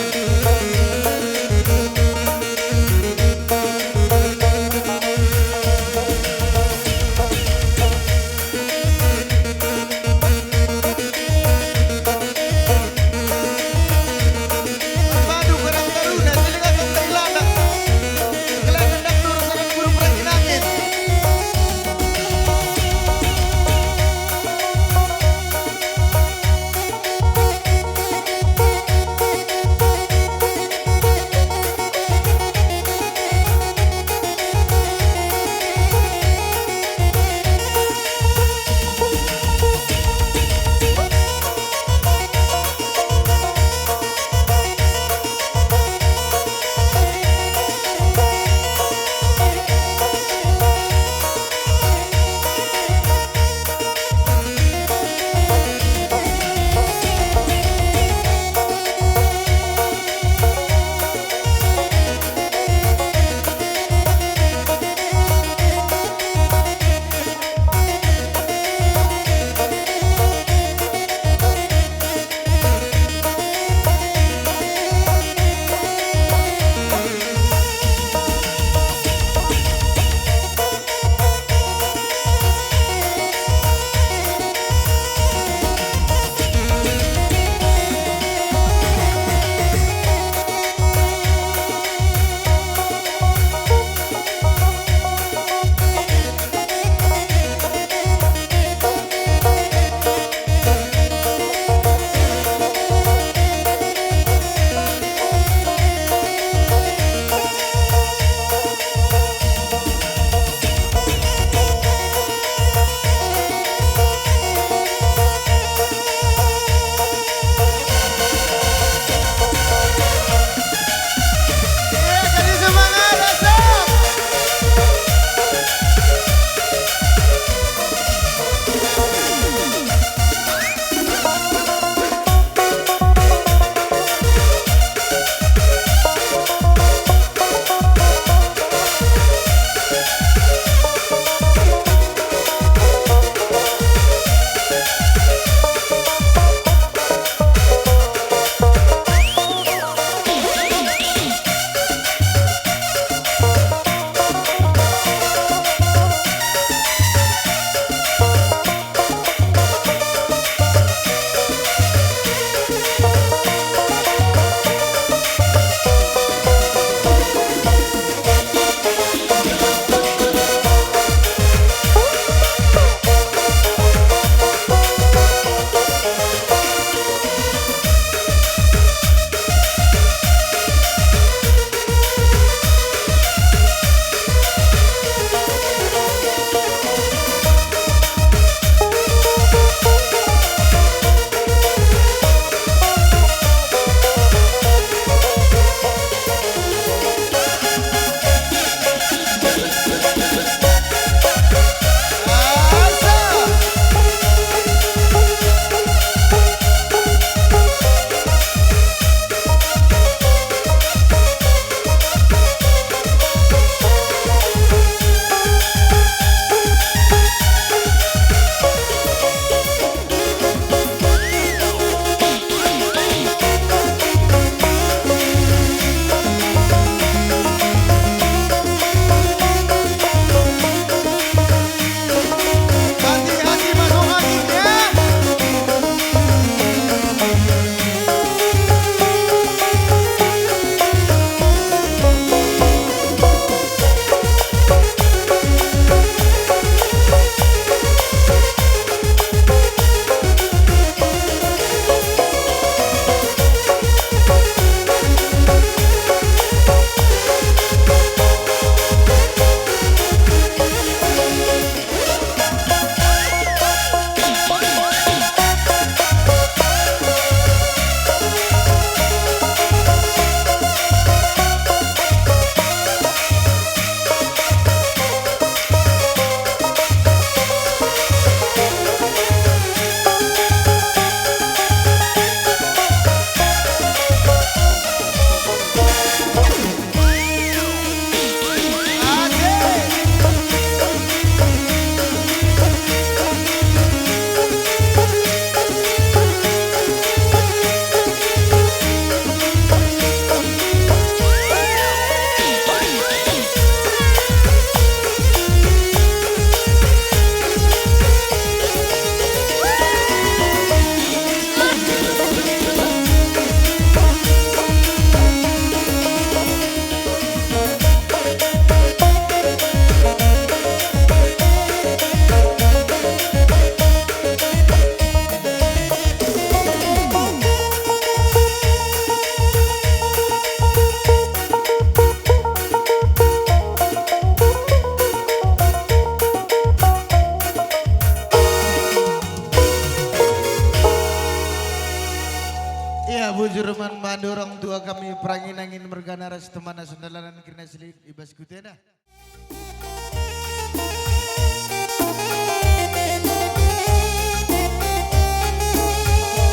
Tua kami perangin angin mergana ras temana sendalanan kerina silit i bas kutenda.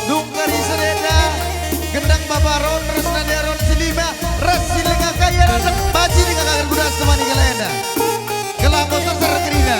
Dungkari sedenda, gendang baba Ron, ras nande Ron silima, ras si lenga kai rasep, baji denga kangen gudas temani kalenda. Gelah enggo serser kerina.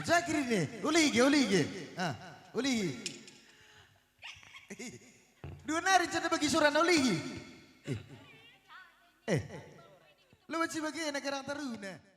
Zakir ini, ulihi, ulihi. Ah, ulihi. Dua nari cana bagi suarana ulihi. Eh. Eh. Lewat si bagi anak Karang Taruna.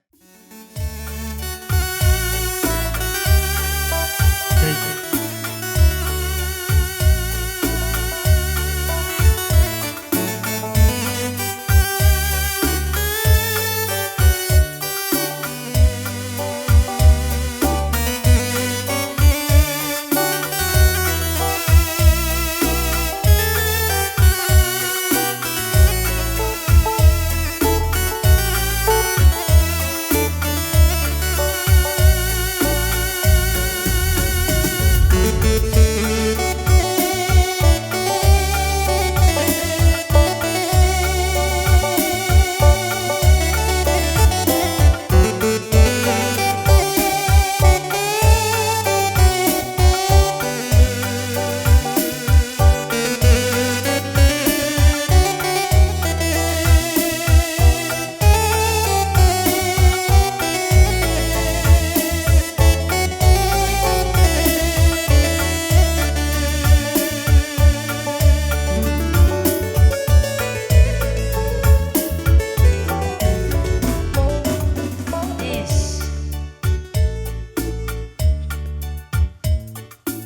Yes.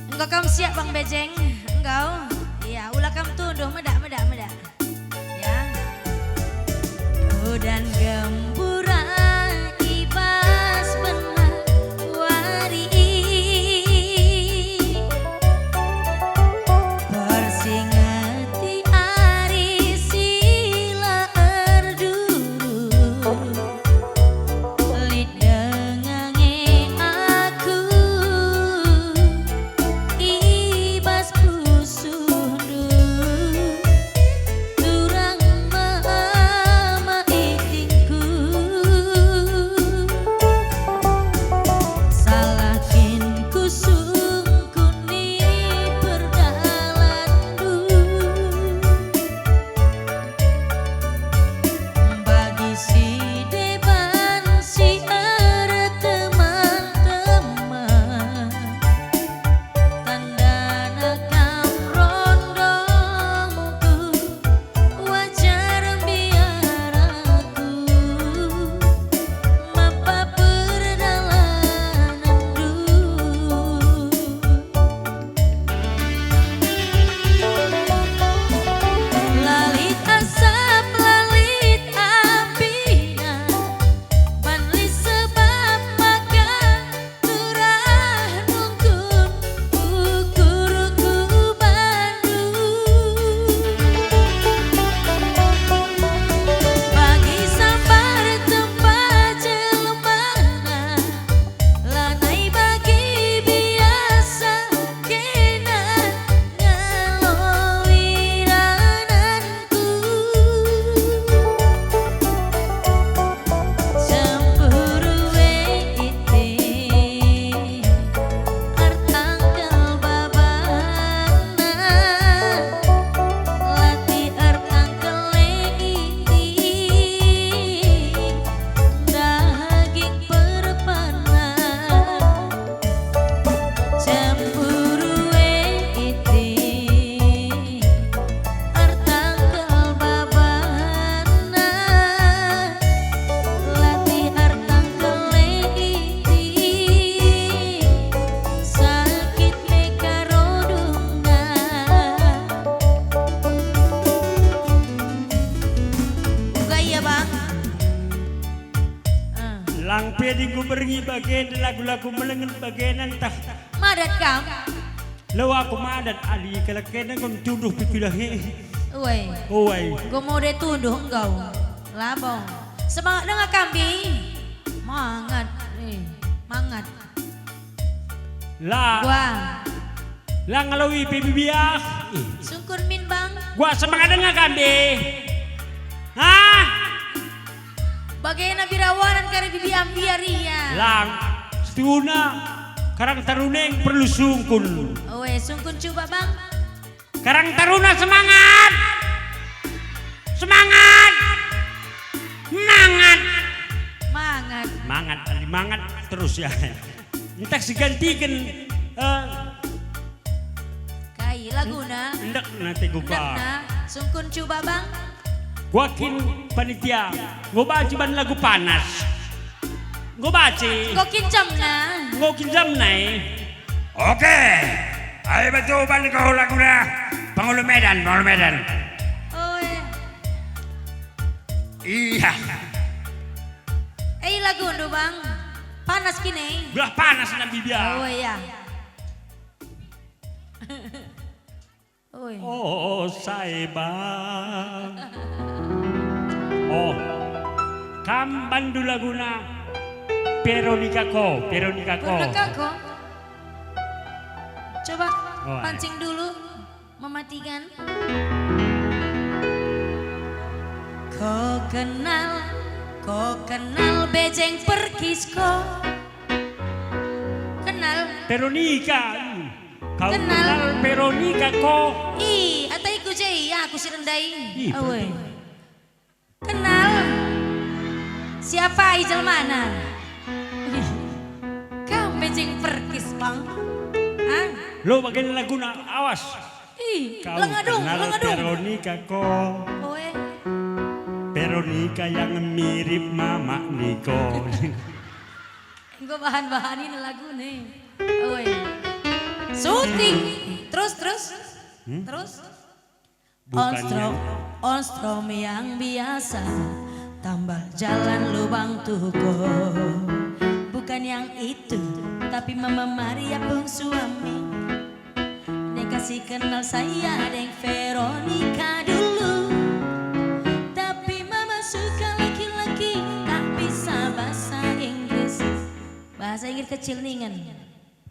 Enggo kam siap, Bang Bejeng? Enggo? Iya, ula kam tunduh, medak, medak, medak. Ya. Udan gembura i bas benar wari, persingeti ari si la erduru. Lit denga nge aku i bas pusuhndu, turang mama itingku. Salah kin kusungkun ni perdalanndu. Bagi si deban si erteman-teman, tandana kam rondongku, wajar mbiar aku mapa perdalanenndu. La lit asap, la lit apina, man lit sebab maka turah nungkun ukurku bandu. Bagi sambar tempa jelmana, lanai bagi biasa kena ngaloi rananku. Cemburu e itik, ertangkel babana, latih ertangkel e itik, daging perpanan. Cemburu e itik, ertangkel babana, latih ertangkel e itik, sakit me karo dungna. Uga ia, Bang. Ah. Lang pe enggo berngi bagenda lagu-lagu melengen bagenda ntah. Madat kam? Lo aku madat, adi kalak enda enggo tunduh pe kulah e. Uai. Uai. Enggo mode tunduh enggo. Labo. Semangat denga kami. Mangat. Eh, mangat. La. Gua. La ngaloi pe bibiah. Ih. Sungkun min, Bang. Gua semangat denga kande. Hah? Bagena birawanan kari bibiah mbiar ia. Lang. Situhuna Karang Taruna e perlu sungkun. Oe, sungkun cuba, Bang. Karang Taruna semangat. Semangat. Mangat. Mangat. Mangat, mangat terus ya. Ntah sigantiken, eh, kai laguna? Ndekna te kuka. Ndekna, sungkun cuba, Bang. Gua kin panitia, nggo banci ban lagu panas. Nggo banci. Nggo kin jamna. Nggo kin jamna, eh. Oke. Ayo bantu ban kau laguna Pengulu Medan, Pengulu Medan. Oh, eh. Iya. Eh, lagundu, Bang. Panas kine. Belah panas nabi biar. Oh, iya. Oi. Oh, sai, Bang. Oh, kam bandu laguna Veronica ko, Veronica ko. Veronica ko. Coba. Oh, ai. Pancing dulu, mematikan. Ko kenal, ko kenal bejeng perkis ko. Kenal. Veronica. Kau kenal. Kenal Veronica ko? Ih, ataiku je, aku si rendai. Ih, awe. Betul. Kenal. Siapa i jelmana? Ih, kam bejeng perkis, Bang. Ah. Lo bagian laguna, awas. Ih, kau lengadung, kenal lengadung. Veronica ko? Oe. Veronica yang mirip Mama Niko. Enggo bahan-bahan ini lagu nih. Oe. Syuting. Terus, terus. Hmm? Terus. Bukan onstrom, yang onstrom yang biasa, tambal jalan lubang tuko. Bukan yang itu, tapi Mama Maria pun suami. Deka si kenal saya deng Veronica dulu. Tapi Mama suka laki-laki, tak bisa bahasa Inggris. Bahasa Inggris kecil ningen.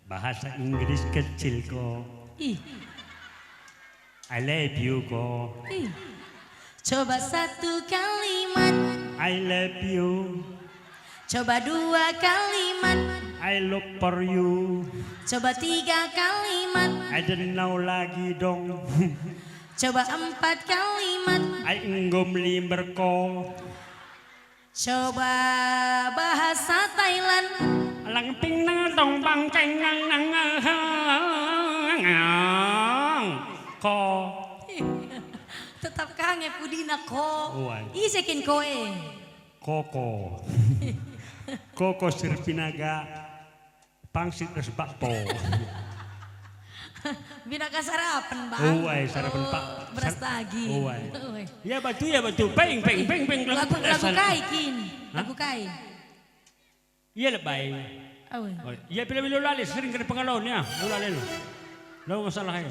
Bahasa Inggris kecil ko. Ih. I love you ko. Ih. Coba satu kalimat. I love you. Coba dua kalimat. I look for you. Coba tiga kalimat. I don't know lagi dong. Coba empat kalimat. I enggo melimber ko. Coba bahasa Thailand. Lang ping nang dong bang ceng nang nang nang. Ko. Tetap kange pudina ko. Uai. Ise kin ko e? Koko. Koko Sirpinaga. Pangsit ras bakpo. Binaka sarapen, Bang. Uai, sarapen, oh, Pak. Beras sar-, tagi. Uai. Uai. Ya batu, ya batu. Peng, peng, peng, peng. Lagu, lagu kai kin? Hah? Lagu kai? Iya lebai. Uai. Oh, iya, pila-pila lali sering kena pengalon ya. Lo lali lo. Lo nggak salah ya.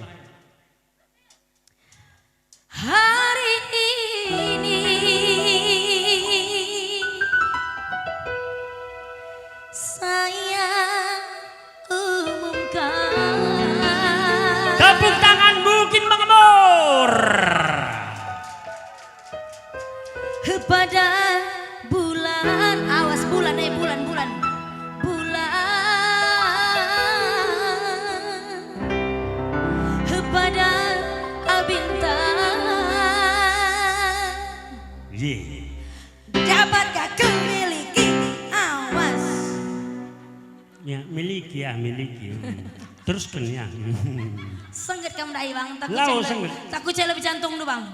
Hari ini saya umumkan. Tepuk tangan Bukin Makmur. Pada bulan, awas bulan, eh, bulan, bulan. Bulan. Pada bintang. Ye. Dapatkah ku miliki? Awas. Ya, miliki ya, miliki. Terusken ya. Sengget kam ndai, Bang. Takut Lau cek le-, sengget. Takut cek lebih jantung tu, Bang.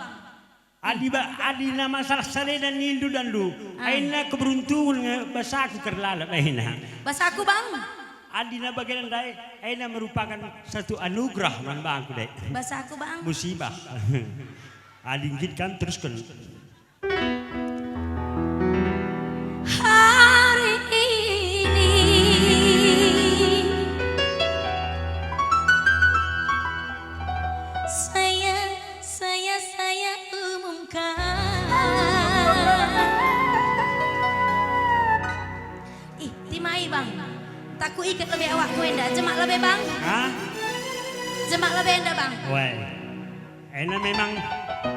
Adi ba-, adi na masalah salena nindu dandu, ah, aina keberuntungan nge basaku kerlalap aina. Basaku, Bang. Adi na bagian ndai, aina merupakan satu anugerah man bangku, dek. Basaku, Bang. Musibah. Adi nggit kan terusken. Hari ini saya, saya, saya umumkan. Ih, timai, Bang. Taku iket lebe awakku enda. Jemak lebe, Bang. Hah? Jemak lebe enda, Bang. Weh. Ena memang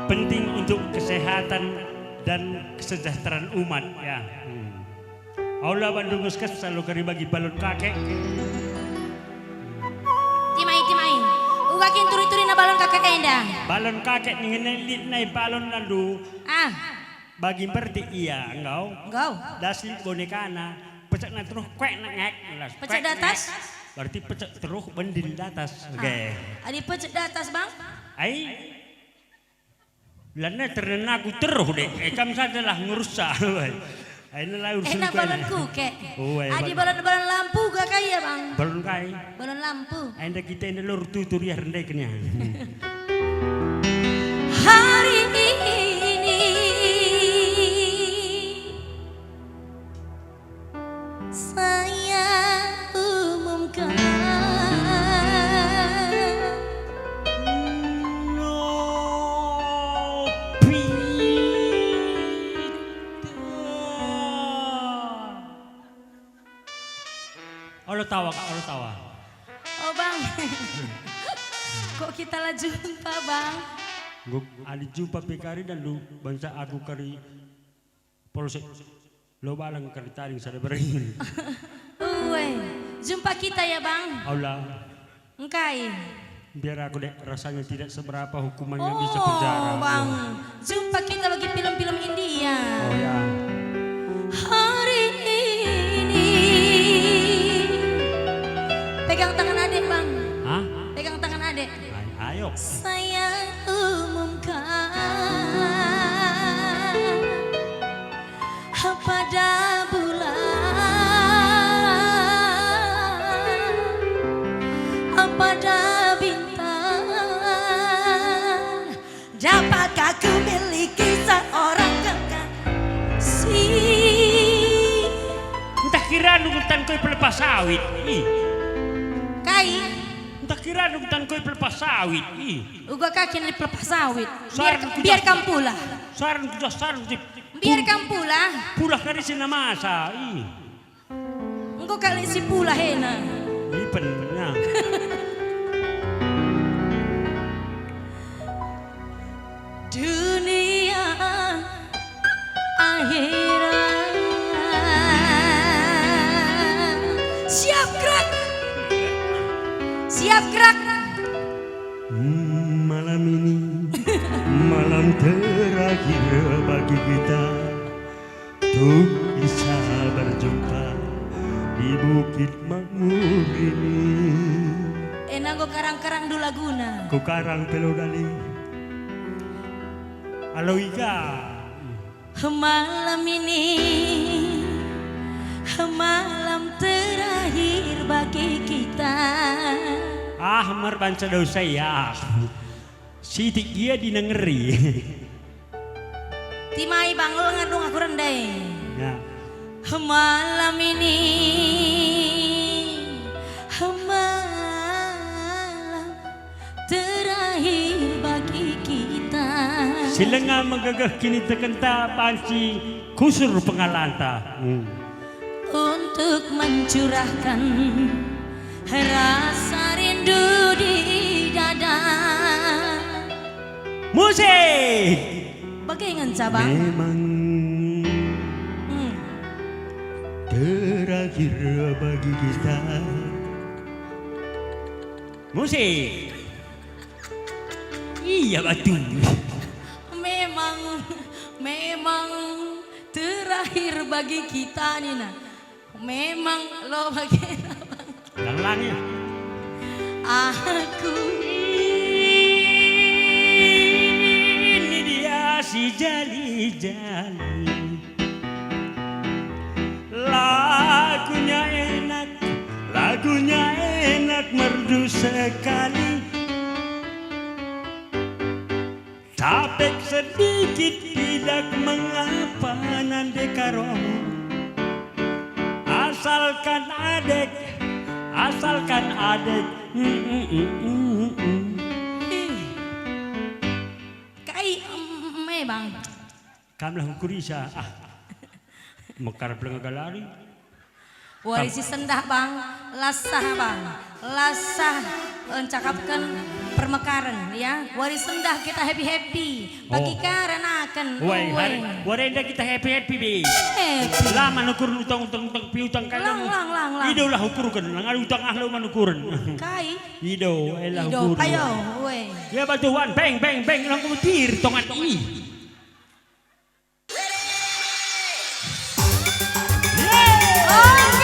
penting untuk kesehatan dan kesejahteraan umat, ya. Hmm. Aula bandu ngeskes selalu kari bagi balon kakek. Timai, timai. Uga kin turi-turina balon kakek enda. Balon kakek ningen lit nai balon landu. Ah. Bagi mperti ia, enggau. Enggau. Das lit bonekana. Pecekna terus kuek ngek, las. Pecek kuek datas? Ngek. Berarti pecek terus bendin datas. Ah. Oke. Adi pecek datas, Bang? Ai. Lana ternenaku terus deh. Eh, kam sajalah ngurus sa. Ai, enda la urusen. Ena kuena. Balon kuek. Oh, eh, adi balon, balon lampu ga kai ya, Bang? Balon kai? Balon lampu. Enda kita enda lor tutur ya rendeknya. Hari ini saya umumkan. Olo tawa, Kak, olo tawa. Oh, Bang. Kok kita la jumpa, Bang? Guk, adi jumpa pe kari dan lu bansa aku kari polsek Lobalang kari taring sada bering. Ue, jumpa kita ya, Bang. Aula. Engkai? Biar aku dek, rasanya tidak seberapa hukumannya bisa penjara. Oh, Bang. Jumpa kita bagi film-film India. Oh, ya. Hari ini. Pegang tangan adek, Bang. Hah? Pegang tangan adek. Ay-, ayo. Saya umumkan pada bulan, pada bintang. Dapatkah ku miliki seorang kekasih? Ntah kira nunggu tan koi pelepas sawit. Ih. Kai? Ntah kira nunggu tan koi pelepas sawit. Ih. Uga kaki ni pelepas sawit. Biar, biar kam pula. Saran ku, saran ku. Biar kam pula. Pula kari si namasa. Ih. Enggo kali si pula hena. Ipen, ya. Dunia akhirat. Siap gerak. Siap gerak. Malam ini, malam terakhir bagi kita. Untuk bisa berjumpa di Bukit Makmur ini. Eh, nanggo karang-karang dua laguna. Ku karang pelo dali. Alo iga. Malam ini, malam terakhir bagi kita. Ah, merbanca dosa ya. Sitik gia di nengeri. Timai bang, lo ngandung aku rendai. Ya. Malam ini, malam terakhir bagi kita. Si langa megegeh kinitekenta banci kusur pengalanta. Hmm. Untuk mencurahkan rasa rindu di dada. Musik. Bage ngenca, Bang? Memang. Hmm. Terakhir bagi kita. Musik. Iya, batu. Memang, memang terakhir bagi kita, nina. Memang lo bage. Lang-lang ya. Aku ini dia si jali-jali. Lagunya enak, lagunya enak, merdu sekali. Tapek sedikit pidak, mengapa nande karo? Asalkan adek, asalkan adek. Mm, mm, mm, mm, mm. Ih. Kai, em, em, eh, Bang? Kam lah ukurisa. Ah. Mekar peleng galari. Wari si sendah, Bang, lasah, Bang, lasah, eh, cakapken permekaren, ya. Wari sendah kita happy-happy. Bagi, oh, karen akan. Wai, hari, wari enda kita happy-happy, be. Happy. La manukur utang, utang, utang, piutang kadang. Lang, lang, lang, lang. Ido lah ukurken, lang ada utang ah lo manukuren. Kai? Ido, elah ukur. Ido, ayo, weh. Ya, batuan, beng, beng, beng, lang kutir, tongan, ih. Yeay! Oh,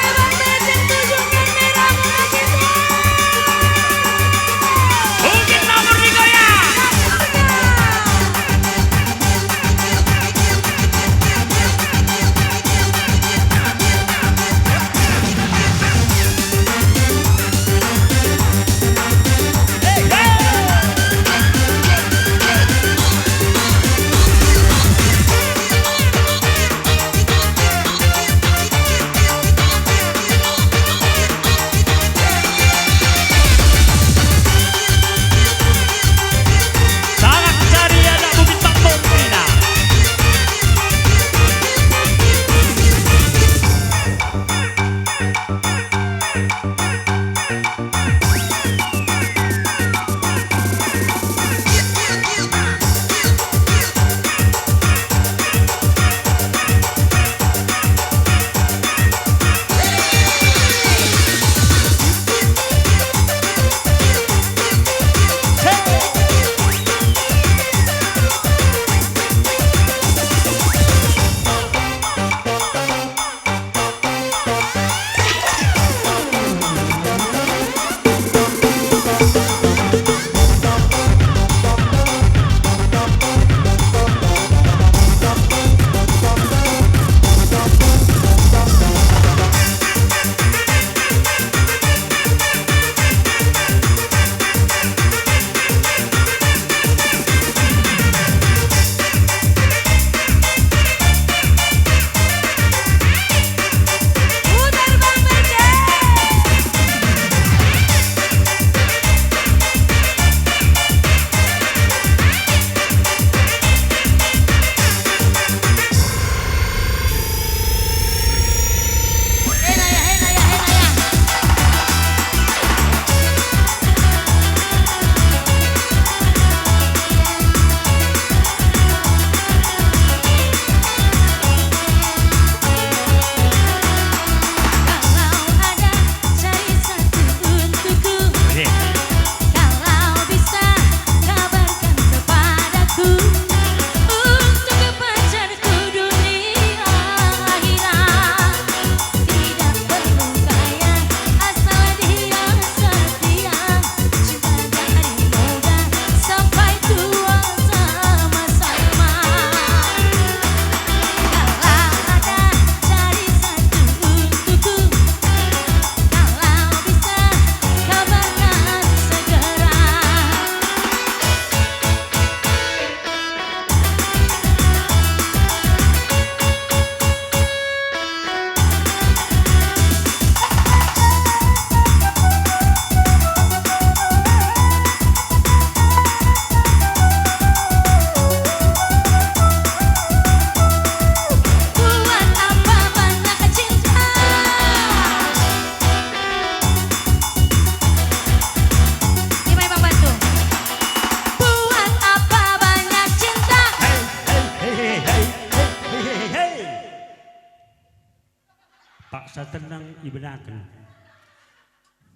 Satenang ibenaken.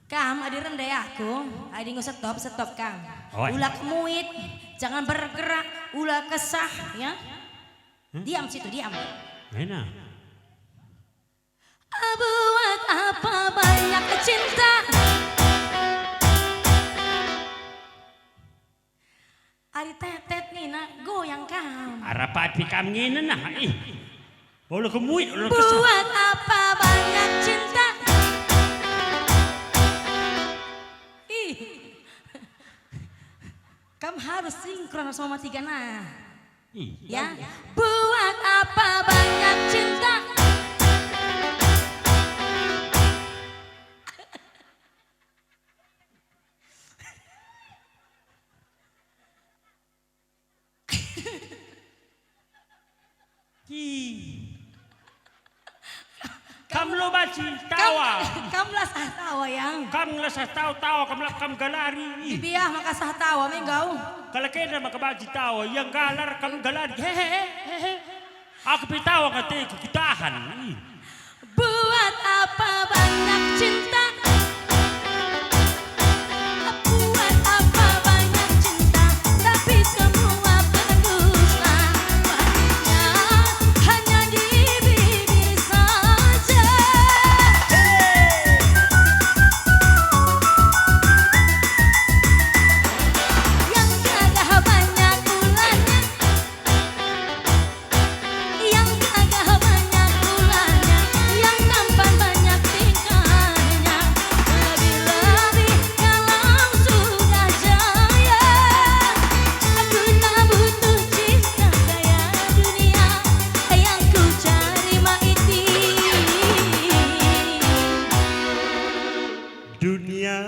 Kam, adi rende aku, adi enggo setop, setop kam. Oi. Ula kemuit, jangan bergerak, ula kesah, ya. Hmm? Diam situ, diam. Enak. Buat apa banyak cinta? Ari tetet nina, goyang kam. Arah papi kam ngena nah, ih. Olo kemuit, olo kesah. Buat apa banyak cinta? Ih. Kam harus sinkron sama tiga nah. Ih, ya. Buat apa banyak cinta? Ki. Kam lo banci tawa. Kam, kam la sah tawa, Yang. Kam la sah tawa, tawa kam lap kam galari. Ih. Dibiah maka sah tawa me enggo. Kalak enda maka banci tawa, ia nggalar kam galari. Hehehe, hehe. Aku pe tawa ngateku, kutahan. Ih. Buat apa banyak cinta? Buat apa banyak cinta? Tapi semua berdusta. Manisnya hanya di bibir saja. Yang gagah banyak ulahnya. Yang gagah banyak ulahnya, yang tampan banyak tingkahnya. Lebih-lebih kalau sudah jaya. Aku tak butuh cinta kaya dunia yang ku cari ma iti. Dunia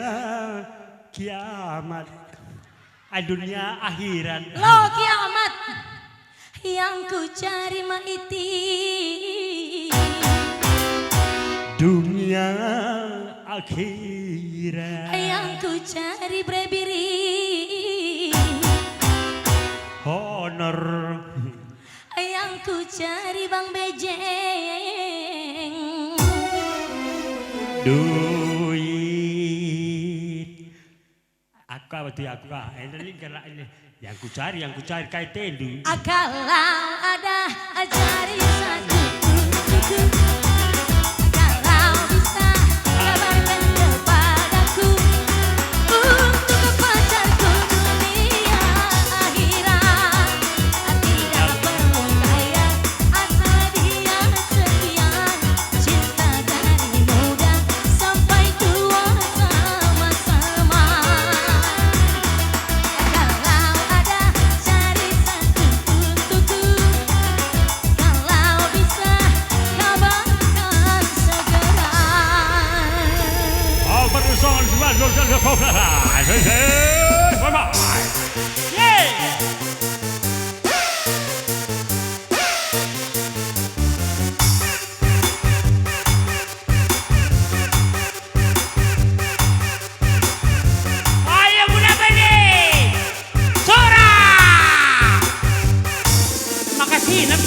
kiamat. Ai dunia akhirat. Lo kiamat yang ku cari ma iti. Dunia akhirat. Yang ku cari bre biri. Honor. Yang ku cari Bang Bejeng. Duit. Aku ka, betul aku ka. Eh, ini galak ini. Yang ku cari, yang ku cari, kai tendu. Ah, kalau ada, ah, jari satu untukku. Ah, kalau bisa, kabarkan kepadaku. Untuk pacarku dunia akhirat. Ah, tidak perlu kaya, asal dia setia. Cinta dari muda sampai tua sama-sama. Kalau ada jari satu untukku, kalau bisa kabarkan segera. All participants, bye-bye. Yeay. Ayo, Bunda Beni! Sora! Makasih, Nep.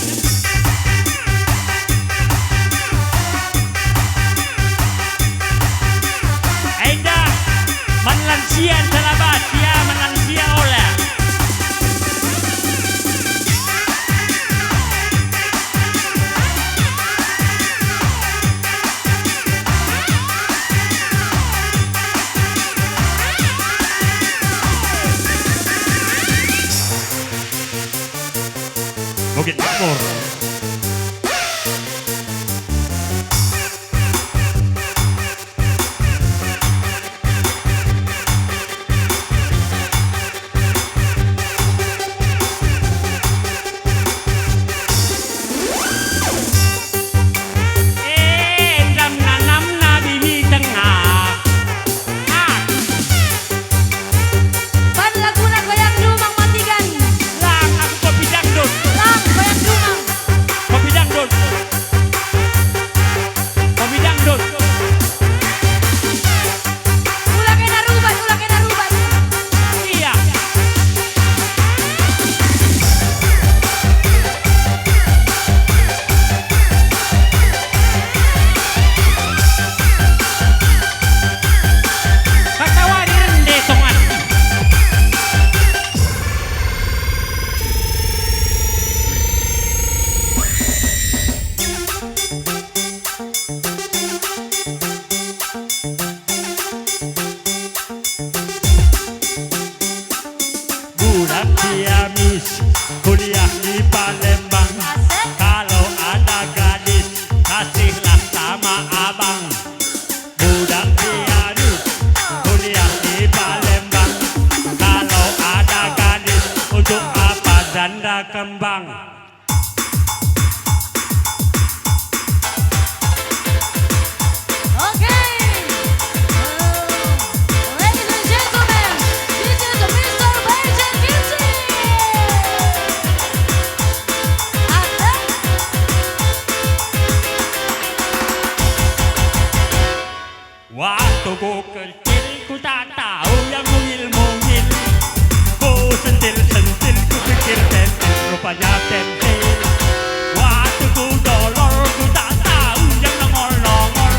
Enda, man lansia nterabas, ya, man lansia ola. Bukit Makmur. Eh, ndam nanamna bini tengah. Ah. Pan laguna goyang dumang matikan. Lang aku kopi dangdut. Lang goyang dumang. Kembang. Okay. Ladies and gentlemen, this is Mister Bajan Music. Ada. Waktu ku kecil ku tak tahu yang mungil-mungil. Ku sentil-sentil, ku pikir pensil, rupanya pensil. Waktu ku dolor, ku tak tahu yang nongol-nongol.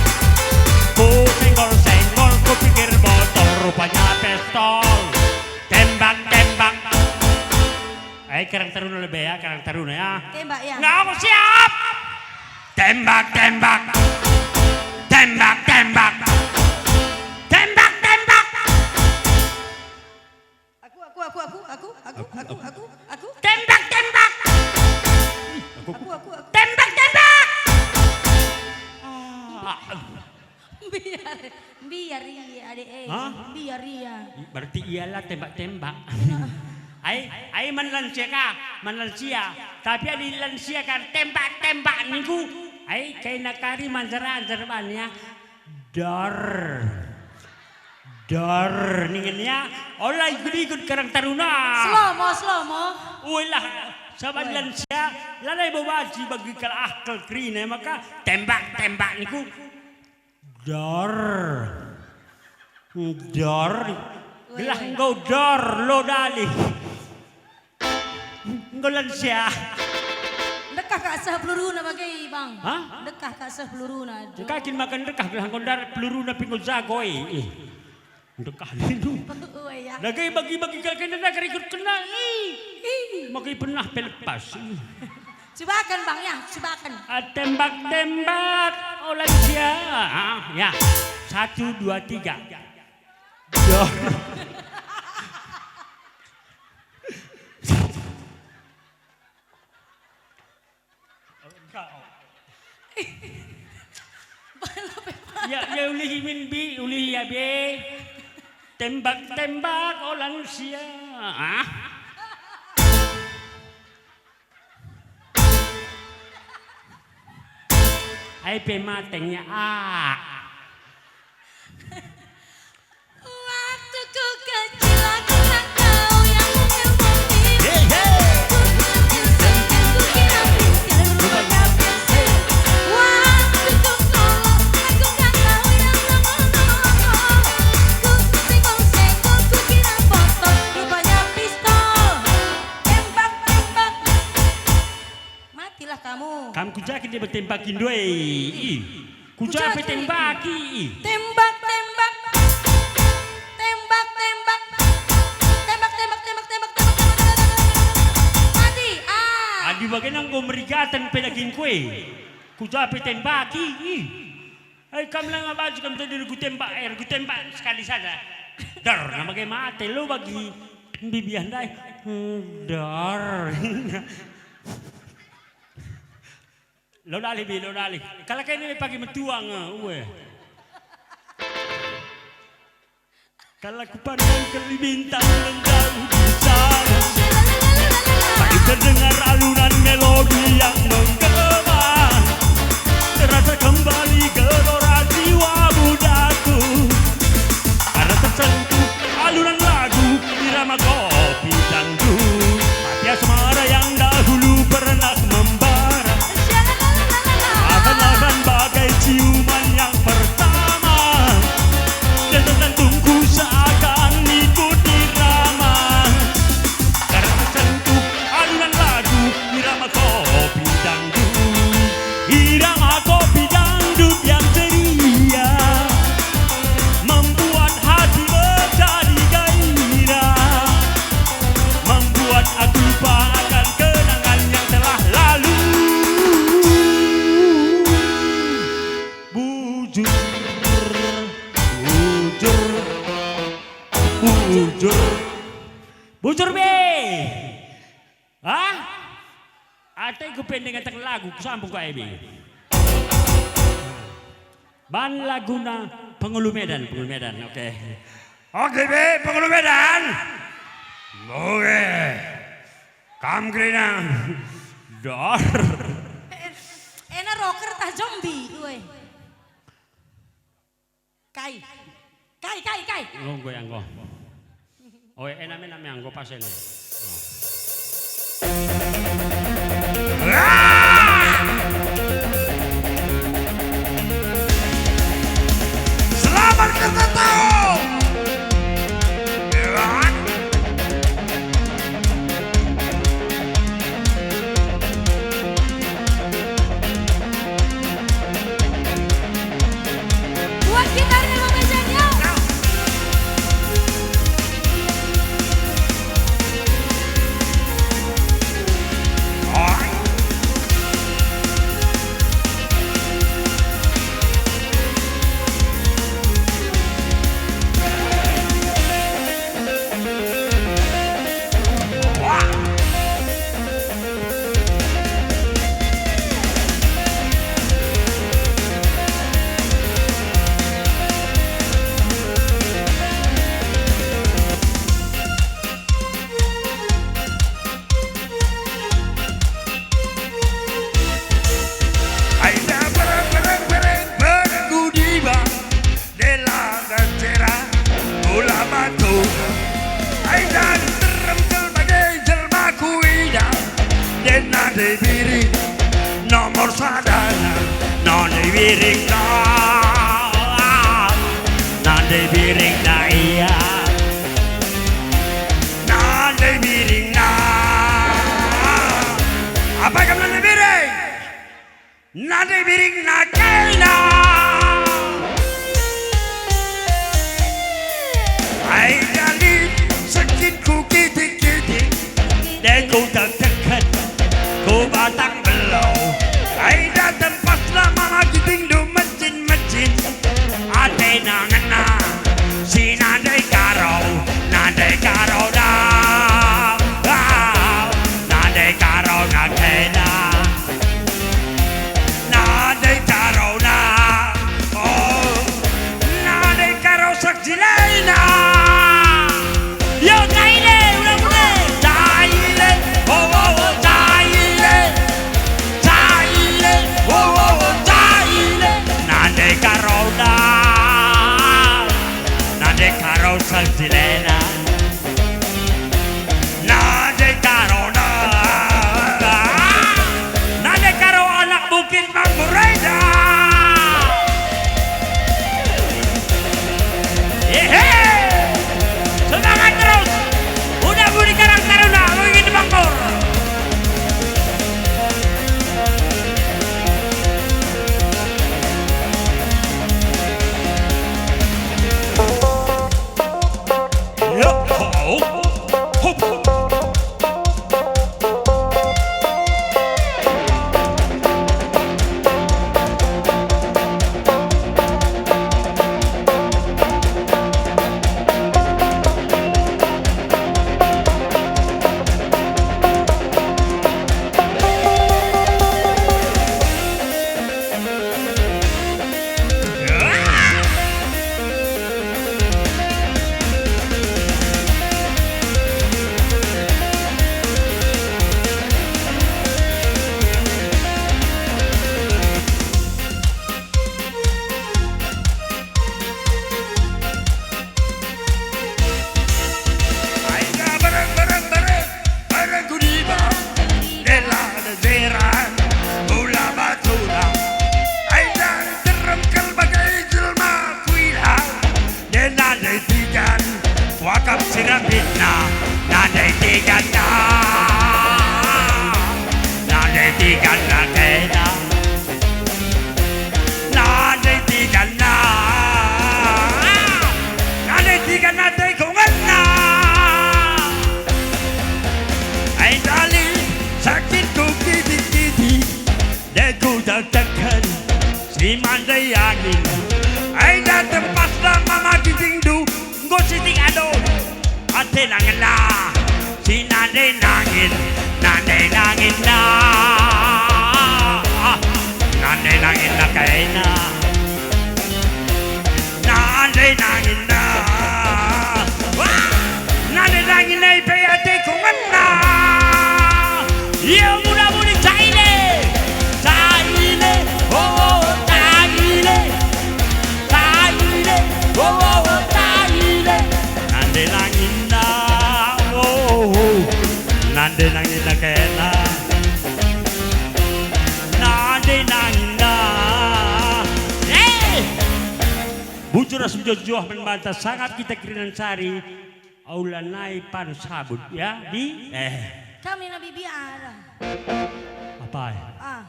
Ku senggol-senggol, ku pikir botol, rupanya pistol. Tembak-tembak. Eh, Karang Taruna lebe ya, Karang Taruna ya. Tembak ya. Nggak, aku siap. Tembak, tembak. Tembak, tembak. Tembak, tembak. Aku, aku, aku, aku, aku, aku, aku, aku, aku. Tembak, tembak. Aku, aku, aku. Tembak, tembak. Ah. Biar, biar ia, adek, eh. Hah? Biar ia. Berarti ialah tembak-tembak. Ai, ai man lansia ka, man lansia. Tapi adi lansia kan tembak-tembak ningku. Ai, kaina kari manjar-anjar ban ya. Dar. Dar ningen ya. Ola ikut-ikut Karang Taruna. Slomo, slomo. Uilah, saban lansia, lalai bebaji bagi kal akal kerina maka tembak-tembak ningku. Dor. Dor. Gelah enggo dor lo dalih. Enggo lansia. Ndekah kak seh peluruna bage, Bang. Hah? Ndekah kak seh peluruna, aduh. Engka kin maka ndekah gelah enggo ndarat peluruna pe enggo jago, eh. Eh. Ndekah lindu. Oh, iya. Dage bagi-bagi kal kena ndekah ikut kena, ih. Ih. Maka pernah pe lepas. Ih. Cubakan, Bang, ya, cubakan. Ah, tembak-tembak, oh, lansia. Ah, ya. Satu, dua, tiga. Dor. Ya, ya, ulihi min bi, ulihi ya be. Tembak-tembak, oh, lansia. Ah. Ai pe mateng ya, ah. Waktu ku kecil aku tak tahu yang mungil-mungil. Hey, hey. Ku kira pintar, ku kira pintar, rupanya pintar. Waktu ku kolot, aku tak tahu yang nongol-nongol. Ku senggol-senggol, ku kira botol, rupanya pistol. Tembak, tembak. Matilah kamu. Kam kuja kin dia bertembak indo e. Ih. Kuja pe tembaki. Tembak, tembak. Tembak, tembak. Tembak, tembak, tembak, tembak, tembak, tembak, tembak. Mati. Ah. Adi bage enggo merigaten pe dagingku e. Kuja pe tembaki. Ih. Hei, kam la ngabaju kam tadi regu tembak, eh, regu tembak sekali saja. Dar, na bage mate lo bagi mbibiah ndai. Hmm, dar. Lo dalih, bi, lo dalih. Kalak ini pagi metuang, eh, ue. Kala kupandang keli bintang menjauh di sana, pagi terdengar alunan melodi yang menggema, terasa kembali gelora jiwa mudaku. Karena tersentuh alunan lagu irama kopi dangdut, hati asmara yang dahulu pernah membara. Akan-akan bagai ciuman yang pertama, dan tentangku seakan ikut irama. Karena tersentuh alunan lagu irama kopi dangdut, irama kopi dangdut yang ceria membuat hati menjadi gairah. Membuat aku lupakan kenangan yang telah lalu. Bujur, bujur, bujur. Bujur be. Hah? Ateku pe ndengar lagu, kusambung ku A B. Ban laguna Pengulu Medan, Pengulu Medan, oke. Oke, be, Pengulu Medan. Oke. Kam Gerina. Dar. Ena rocker tah zombie, woi. Kai. Kai, kai, kai. Lo enggo ya enggo. Oe, ena me name enggo pas ena. Oh. Selamat kerja tahun. Buat gitarnya, Bang Bejan, yo. Ai da bereng, bereng, bereng, bereng ku diba. Dela gajera, bola batu. Ai da nterem kal bage jelma kuida. Dena de biring nomor sada. Nande biring na, nande biring na ia. Nande biring na. Apa kam nande biring? Nande biring na kena. Ai da lit sekinku kitik-kitik, dengku teken ku batang belau. Ai da tempas lama magitingndu mecin-mecin, atena ngena si nande karo, nande karo da, nande karo na kena. Nande karo na, oh, nande karo saksi laina. Yo, caile, ulang-ulang. Caile, oh, oh, oh, caile. Caile, oh, oh, oh, caile. Nande karo na, nande karo saksi laina. Nande karo na, nande karo anak Bukit Makmur enda. Ehe. Semangat terus. Udah budi Karang Taruna, Bukit Makmur. Ai da bereng, bereng, bereng, bereng ku diba, dela da zera, bola batuna. Ai da nterem kal bage jelma kuila, dena de tigan, kuakap si rambitna, nande tiganna, nande tiganna kena. Nande tiganna, nande tiganna teko ngena. Ai da lit sakitku kitik-kitik, dengku teken si mandai angin. Ai da tempas da mama gitingndu, enggo sitik ado. Atena ngena, si nande nangin, nande nangin na, nande nangin na kena, nande nangin na, wah, nande nangin na ipe ateku ngena. Nande nangina kena. Nande nangina. Eh! Bujur ras mejuah-juah man banta sangap kita kerina ncari, aula nai pan sabut, ya, di, eh. Kami na bibiara. Apa, eh? Ah.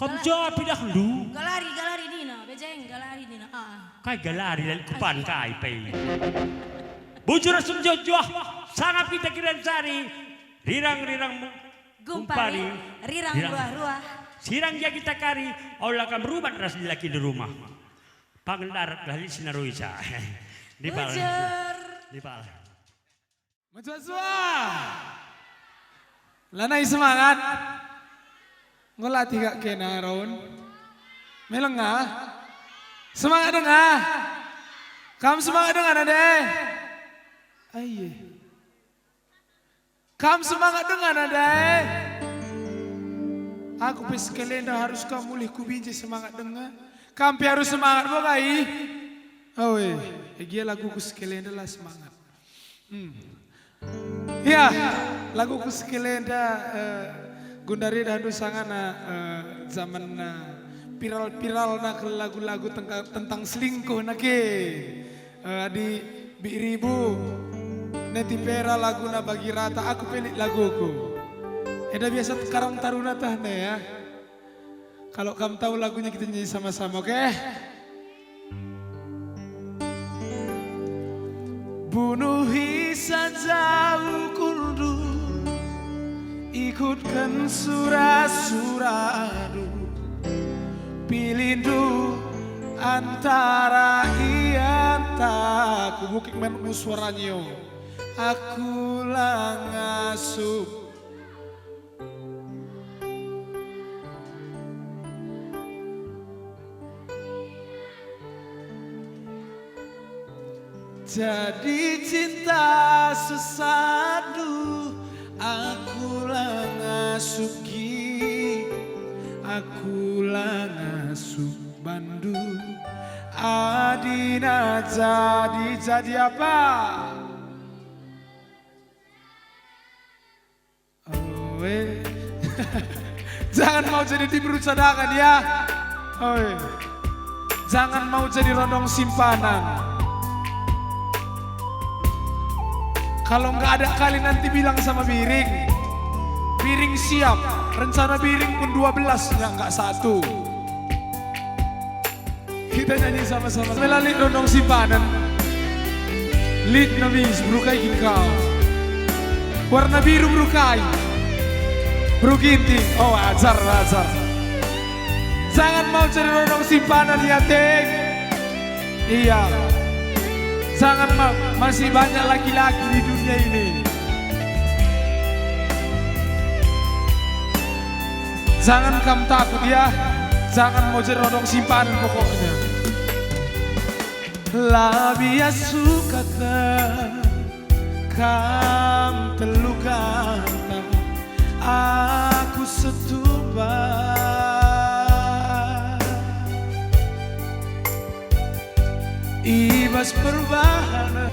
Kom Gala-, jo pidah lu. Galari, galari dina, bejeng, galari dina. Ah, ah. Kai galari, lain kupan kai pe. Bujur ras mejuah-juah, sangap kita kerina ncari, rirang-rirang mu-, gumpari, gumpari, rirang, rirang ruah-ruah. Sirang gia kita kari, aula kam rubat ras dilaki di rumah. Pangen darat lah lit si naruisa. Dipal. Bujur. Dipal. Mejuah-juah. Lanai semangat. Ngelatih kak kena raun. Meleng ah. Semangat denga. Kam semangat denga nande. Aye. Kam semangat denga nande. Aku pe sekalenda harus kam mulih kubinci semangat denga. Kam pe harus semangat bo kai. Oe, gia laguku sekalenda la semangat. Hmm. Ya, laguku sekalenda, eh, gundari dahndu sangana, eh, zaman, eh, viral-viralna kal lagu-lagu tengka-, tentang selingkuh nake. Eh, adi Bik Ribu, Neti Pera laguna bagi rata, aku pe lit laguku. Enda biasa Karang Taruna tah ne ya. Kalau kam tahu lagunya, kita nyanyi sama-sama, oke? Bunuhi saja ukurdu, ikutken sura-surandu, pilihndu antara ia ntah aku. Bukik menmu suaranyo. Aku la ngasup. Jadi cinta sesatndu, aku la ngasup gi, aku la ngasup bandu. Adina jadi, jadi apa? Oe. Jangan mau jadi diberu cadangan, ya. Oe. Jangan mau jadi rondong simpanan. Kalau nggak ada kali nanti bilang sama Biring. Biring siap. Rencana Biring pun dua belas, nggak, nggak satu. Kita nyanyi sama-sama. Mela lit rondong simpanan. Lit nabis, beru kai kin kau. Warna biru beru kai. Beru Ginting. Oh, ajar, ajar. Jangan mau jadi rondong simpanan ya, Teng. Iya. Jangan mau, masih banyak laki-laki di dunia ini. Jangan kam takut ya, jangan mau jadi rondong simpanan pokoknya. Labias suka ke kam telu kata, aku setuba i bas perbahanen.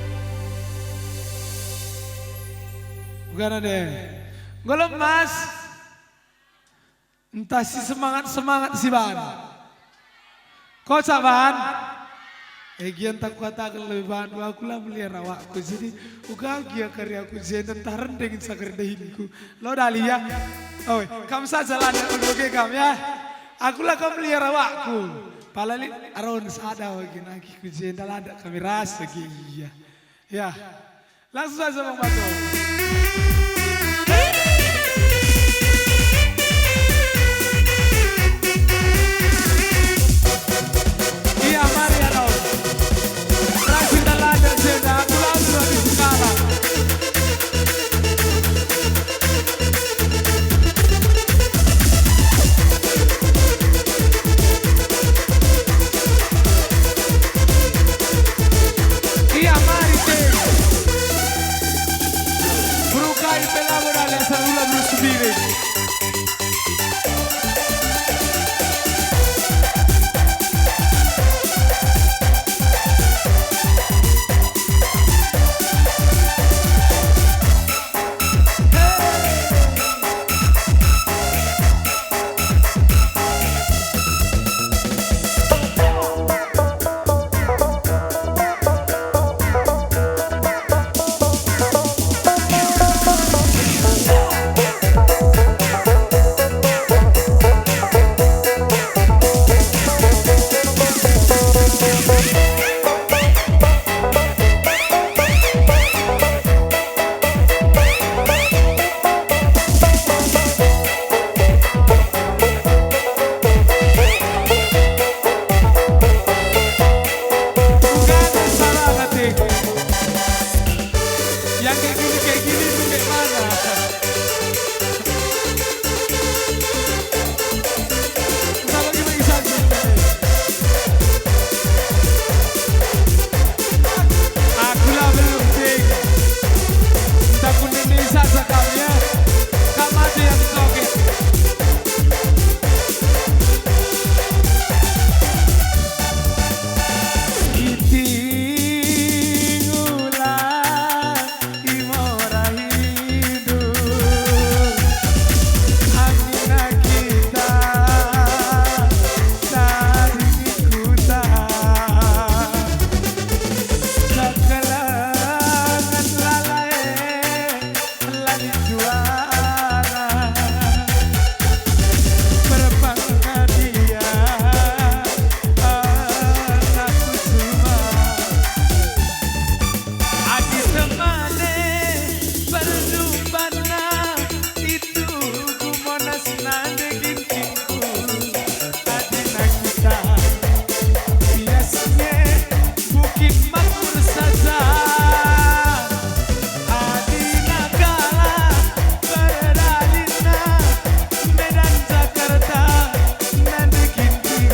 Bukan ada. Golem Mas. Ntah si semangat-semangat si ban. Kocak ban. Eh, gia ntah kukataken lebe bandu, aku la meliar awakku, jadi uga gia kari aku jenda ntah rende ngenca kari dahinku. Lo Dahlia. Oi, kam saja landak dulu ke kam ya. Aku la kam meliar awakku. Pala lit aron sada wage nangkiku jenda landak kami rasa ge ia. Ya. Langsung saja, Bang Baco. Iya, mari, anak. Rajin dan ladang, jenda, aku langsung habis kalah. Iya, mari, Teng. Beru kai pe labo dalek asal ula beru Sembiring. Yang kayak gini, kayak gini tuh kayak mana? Kita bagi-bagi saja. Aku lah belum, Cing. Minta kuning saja kau ya. Kamu aja yang joget. Iting ulang imora hidup, anina kita tading kuta. Kekelengen lalai la lit juara. Perpangkadia anakku semua. Adi temane perjumpana itu ku Monas nande Gintingku. Adina kita biasnge Bukit Makmur saja. Adina kalak berdalina Medan Jakarta nande Ginting.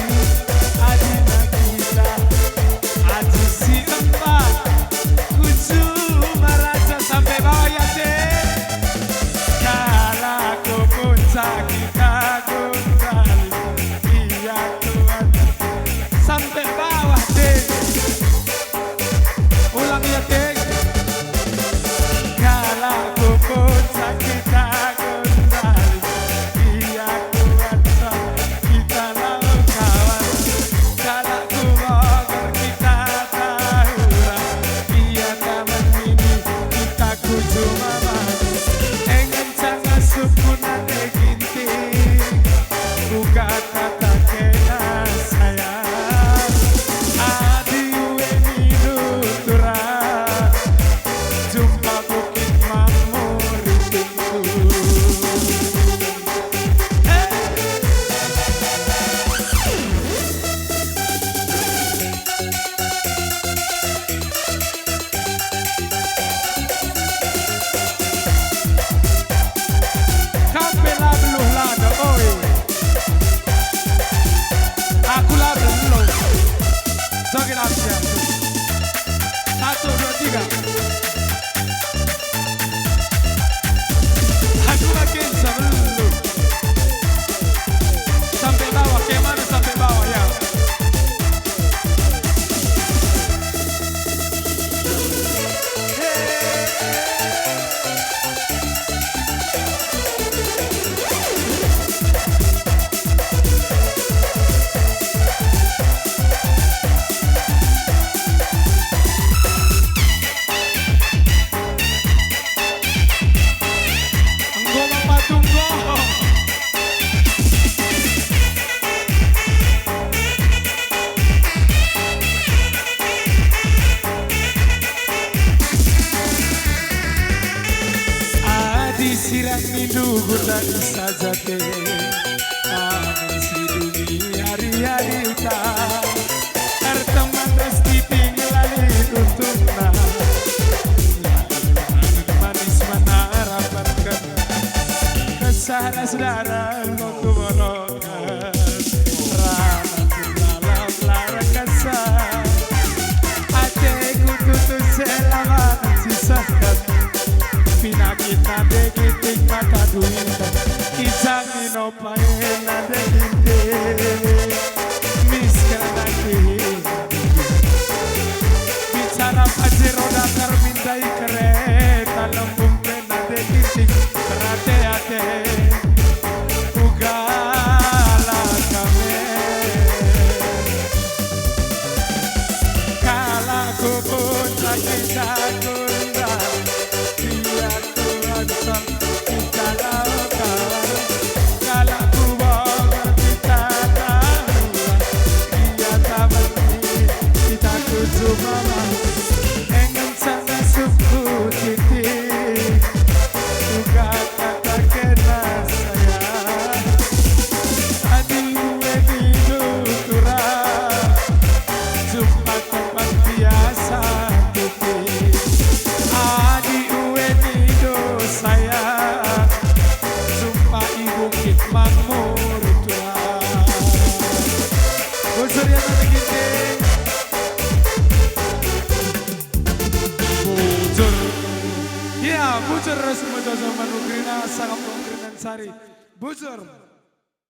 Adina kita Aji si empat, Kucu Maraja sampai bawah ya, Cek. Kalak ku puncak kita gundali, iya tuan. Sampai bawah, Cek. Ulang ya, Cek. Kalak ku puncak kita gundali, iya kuat kita lalu kawan. Kalak ku Bogor kita Tahura, iya Taman Mini kita Kucu Mama. Engen sanga suku nande Ginting, uga kata kena sayang. Adi ue nindu turang, jumpa Bukit Makmur itingku. Eh. Kam pe la beluh lada, oi. Aku la beluh. Joget aku ya. Satu, dua, tiga. Aku makin sebelum. Sampai bawah, ke mana sampai bawah ya? Enggo bapa tunggo. Adi sirang nindu gundari saja te. Amin si duni ari-arita. Erteman ras tipi ngelali untungna. Manis mana rapatken. Kesah ras darah enggo kuborokken. Ranahku lalap lara kesah. Ateku tutus selamat sisahken. Pinakit nande Ginting mata duiken. Ijami no Pae nande Ginting, miskin nande. Bicara Pajero Dakar mindai kereta lembung pe nande Ginting, berate-ate. Uga la kame. Kalak ku puncak kita gundari, ia Tuhan sang kita lawan. Kalak ku Bogor kita Tahura, ia Taman Mini kita Kucu Mama. Engen sanga suku Titi, uga Ceres mejaja manu kerina, sangap dong kerina sari. Bujur.